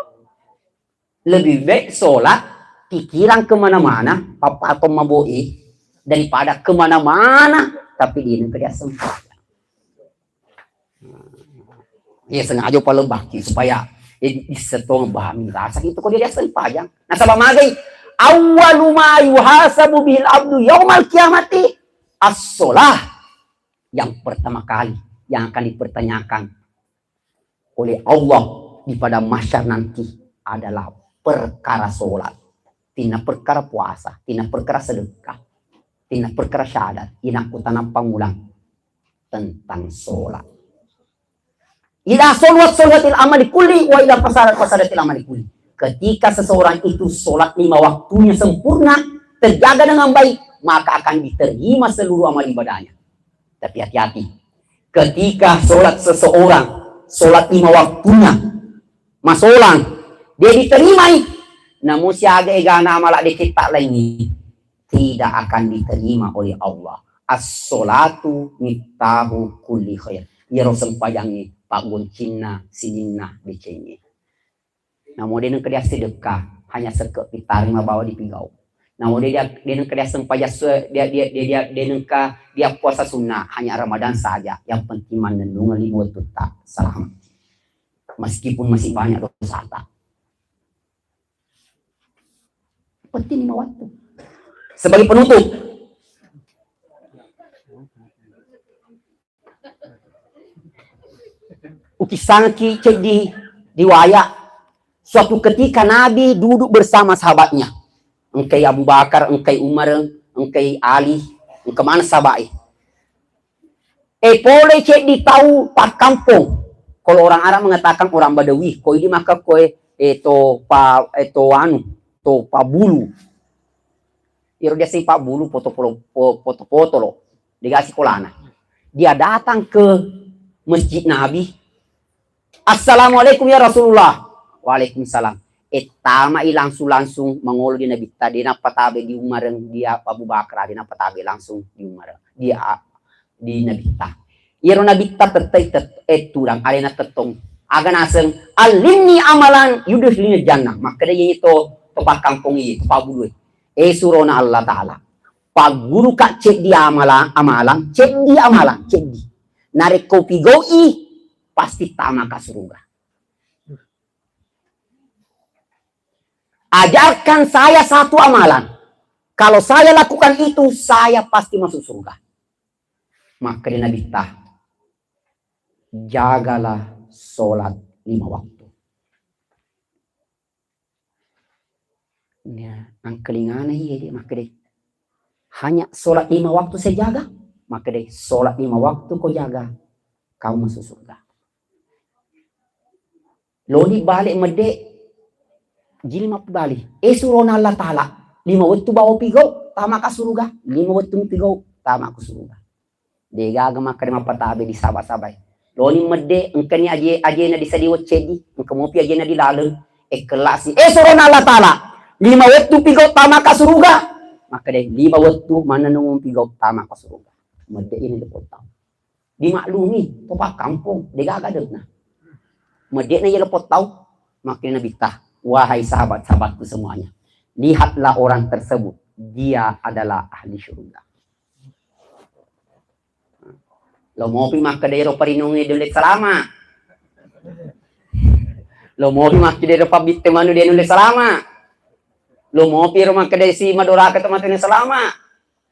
Lebih baik sholat, pikiran kemana-mana, papatong maboi, daripada kemana-mana, tapi di nengka dia sempajang. Ya, sengaja palebaki supaya, eh, disetong pahami rasa itu kok dia sempajang. Nasaba magai, awwalu ma yuhasabu bihil abdu yaumal qiyamati as-sholah. Yang pertama kali yang akan dipertanyakan oleh Allah di padang mahsyar nanti adalah perkara sholat. Tina perkara puasa, tina perkara sedekah, tina perkara syahadat, ina kutana pangulang tentang sholat. Idza shaluhat shaluhatil amali kulli wa idza fasadat fasadatil amali kulli. Ketika seseorang itu sholat lima waktunya sempurna, terjaga dengan baik, maka akan diterima seluruh amal ibadahnya. Tapi hati-hati, ketika sholat seseorang, sholat lima waktunya, masolang, dia diterimai, namun siaga egana amala dicipta lainnya, tidak akan diterima oleh Allah. As-sholatu miftahu kulli khair. Iyaro sempajangnge paggoncinna sininna decengnge. Namo de nengka dia sedekah, hanya sekke pitareng mabawa dipigau. Namo de dia, de nengka dia sempajang sue-, dia, dia, dia, dia, de nengka dia puasa sunnah, hanya Ramadan saja. Yang penting mannennungeng lima wettutta, selamat. Meskipun masih banyak dosata. Penting lima waktu. Sebagai penutup, ukisangki ceddi riwayat, suatu ketika Nabi duduk bersama sahabatnya. Engkai Abu Bakar, engkai Umar, engkai Ali, engka maneng sahabat e. E, pole ceddi tau pakkampong. Kalau orang Arab mengatakan orang Badawi, ko idi maka koe, e, to pa, e, to anu, to pabulu. Iro dia sing pabulu, poto-polo-, po-, poto-poto lo. Dega sikolana. Dia datang ke masjid Nabi. "Assalamualaikum ya Rasulullah." "Waalaikumsalam." E, tamai langsung-langsung mangolo di Nabitta, de nappa tabe di Umareng, dia Abu Bakar, de nappa tabe langsung di Umareng. Dia di Nabitta. Iyaro Nabitta tettai tet-, eh, tudang, alena tettong. Aga naseng, "Allimni amalan yudkhilni jannah." Makkeda iye to, to pakkampong iye, to pabulue. Eh, surona Allah Ta'ala. Pagguruka ceddi amala-, amalang, ceddi amalang, ceddi. Narekko pigau'i, pasti tamaka suruga. Ajarkan saya satu amalan. Kalau saya lakukan itu, saya pasti masuk surga. Makkeda Nabitta, jagalah sholat lima waktu. Ya, angkelingana iya dia makkeda. Hanya sholat lima waktu saya jaga. Makkeda, sholat lima waktu kau jaga, kau masuk surga. Loni balik medde, jili mappibali. Eh, surona Allah Ta'ala, lima wettu bawa pigau, tamaka suruga. Lima wettu pigau, tamaka suruga. Degaga makkeda mappatabe di saba-sabai. Loni medde, engkani aje-, ajena di sadiweng ceddi, engka mopi ajena di laleng. E, kellasi. Eh, surona Allah Ta'ala. Lima wettu pi gau tamaka suruga. Makkeda, lima wettu manenung pi gau tamaka suruga. Medde ini lepo tau. Dimaklumi, to pakkampong, degaga de'na. Medde'na iya lepo tau. Makkeda Nabitta, wahai sahabat-sahabatku semuanya, lihatlah orang tersebut, dia adalah ahli surga. Lo mopi makkeda ero parinungi de nulle salama. Lo mopi makkeda ero pabbitte manu de nulle salama. Lo mopi ero makkeda si madoraka to mate salama.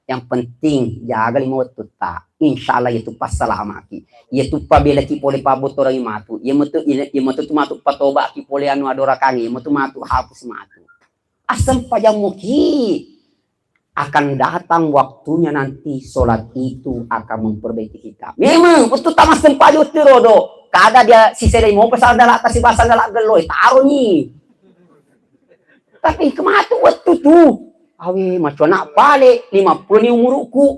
Yang penting jaga lima wettutta. Insya Allah iyatu passalamaki. Iyatu pabelaki pole pabbottorangi matu. Iyamatu, iyamatu tu matu patobaki pole anu adorakangi. Iyamatu matu hapus matu. Assempajang muki. Akan datang waktunya nanti sholat itu akan memperbaiki kita. Memang, wettu tamassempajang wettu rodo. Kada dia sisere mopa sandala, tasi basandala gello, eh, taroni. Tapi kematu wettu tu. Awe, macu anak pale, lima puluh ni umuruku.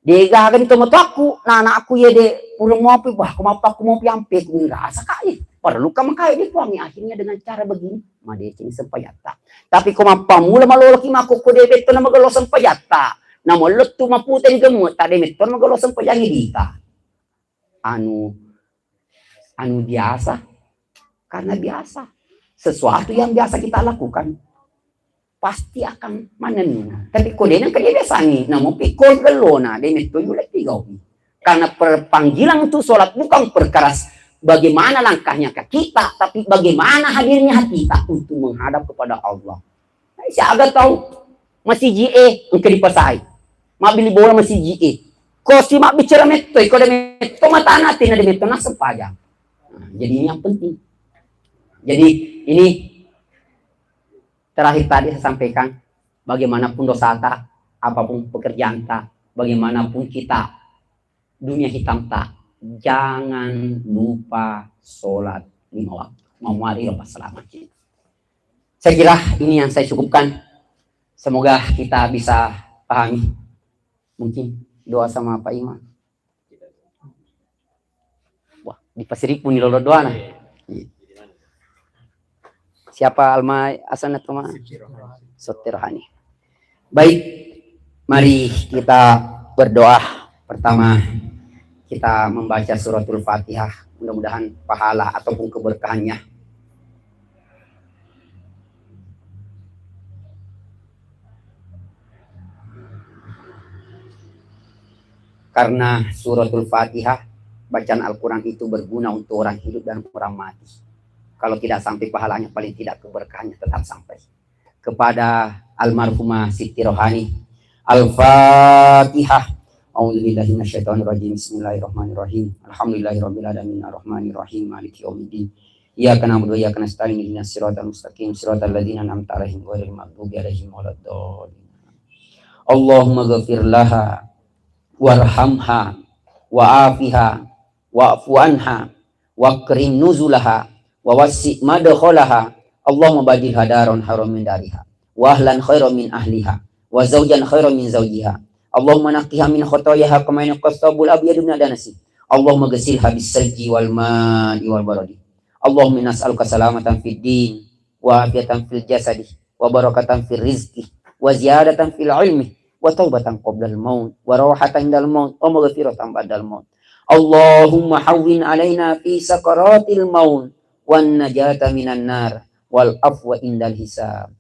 Degaga ni tomatoakku, na anakku ye de, pura mopi, wah, ko mapakku mopi ampe, ku ngerasa kali. Padahal luka makae de kuangi, akhirnya dengan cara begini, madeceng sempajatta. Tapi ko mappamula maloloki makkukku de betto na magello sempajatta. Na mollettu mapute di gemme, tak de metto na magello sempajangi dita. Anu, anu biasa, karena biasa. Sesuatu yang biasa kita lakukan, pasti akan manennu. Tapi ko de nengka dia biasangi, namo pikol gellona, de metto yule pigau. Karena per-, panggilan untuk sholat bukan perkara s-, bagaimana langkahnya ke kita, tapi bagaimana hadirnya hati kita untuk menghadap kepada Allah. Siaga tau masiji e engka dipasai. Mabbili bola masiji e. Ko si mabbicara metto, ko de metto matana, tina de metto naseng paja. Nah, jadi ini yang penting. Jadi ini terakhir tadi saya sampaikan, bagaimanapun dosata, apapun pekerjaanta, bagaimanapun kita, dunia hitam tak, jangan lupa sholat lima waktu. Mamuari lepas selama kita. Saya kira ini yang saya cukupkan. Semoga kita bisa pahami. Mungkin doa sama Pak Imam. Wah, dipasiripu ni lolo doana. Iya. Siapa alma asana toma? Sotti Rohani. Baik, mari kita berdoa. Pertama, kita membaca suratul Fatihah. Mudah-mudahan pahala ataupun keberkahannya. Karena suratul Fatihah, bacaan Al-Quran itu berguna untuk orang hidup dan orang mati. Kalau tidak sampai pahalanya, paling tidak keberkahannya tetap sampai. Kepada almarhumah Siti Rohani. Al-Fatihah. A'udzubillahi minasyaitonirrajim. Bismillahirrahmanirrahim. Alhamdulillahirabbil alamin. Arrahmanirrahim. Maliki yaumiddin. Iyyaka na'budu wa iyyaka nasta'in. Ihdinas siratal mustaqim. Siratal ladzina an'amta 'alaihim ghairil maghdubi 'alaihim waladdallin. Allahumma ghafir laha warhamha wa'afiha wa'fu anha wa akrim nuzulaha wa wassi' madkhalaha. Allahumma badilha daran khairan min dariha wa ahlan khairan min ahliha wa zaujan khairan min zaujiha. Allahumma naqqiha min khotoyaha kama yunqqa tsawbul abyadu minad danasi. Allahumma ghsilha bis salji wal ma'i wal baradi. Allahumma inna nas'aluka salamatan fid din wa afiatan fil jasadi wa barakatan fil rizqi wa ziyadatan fil ilmi wa taubatan qoblal maut wa rohatan indal maut wa maghfiratan ba'dal maut. Allahumma hawwin alaina fi sakaratil maut wan najata minan nar wal afwa indal hisab.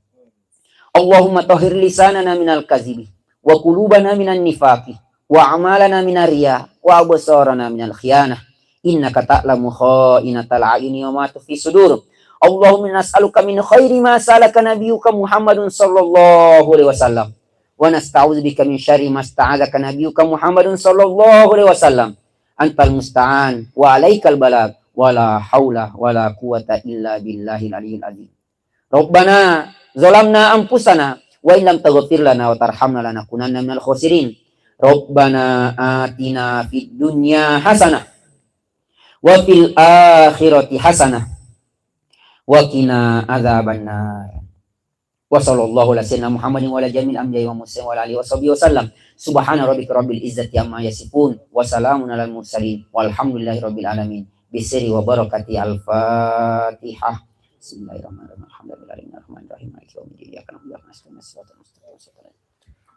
Allahumma tahhir lisanana minal kazibi wa qulubana minan nifaqi wa a'malana minar riya wa absarana minal khiyanah. Innaka ta'lamu kha'inatal a'yuni wa ma tukhfi sudur. Allahumma nas'aluka min khairi ma salaka nabiyyuka Muhammadun sallallahu alaihi wasallam wa nasta'udzubika min syarri ma sta'adzaka nabiyyuka Muhammadun sallallahu alaihi wasallam. Antal musta'an wa alaikal balag wa la haula wa la quwwata illa billahil aliyyil azim. Rabbana zalamna anfusana wa illam taghfir lana wa tarhamna lanakunanna minal khosirin. Rabbana atina fid dunya hasanah wa fil akhirati hasanah wa qina adzabannar. Wa sallallahu ala sayyidina Muhammadin wa ala jami'il anbiya'i wa mursalin wa ala alihi wa sahbihi wa sallam. Subhana rabbika rabbil izzati amma yasifun. Wa salamun alal mursalin. Walhamdulillahi rabbil alamin. Bisirri wa barakati al-Fatihah. Bismillahirrahmanirrahim. Alhamdulillahi rabbil alamin. Arrahmanirrahim. Maliki yaumiddin. Iyyaka na'budu wa iyyaka nasta'in. Ihdinas siratal mustaqim. Siratal ladzina an'amta alaihim.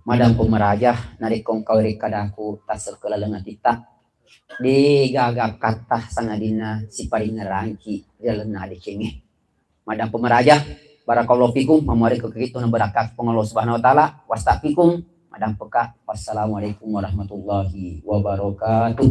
Madang pemeraja, narekko engka werekkadaku tassekke laleng atitta, de gaga katta sangadinna siparingngerangki ri lalenna adecengnge. Madang pemeraja, barakallahu fikum, mamuarekko kekittu nabarakka Puang Allah Subhanahu wa Ta'ala, wasta fikum, madang peka. Wassalamualaikum warahmatullahi wabarakatuh.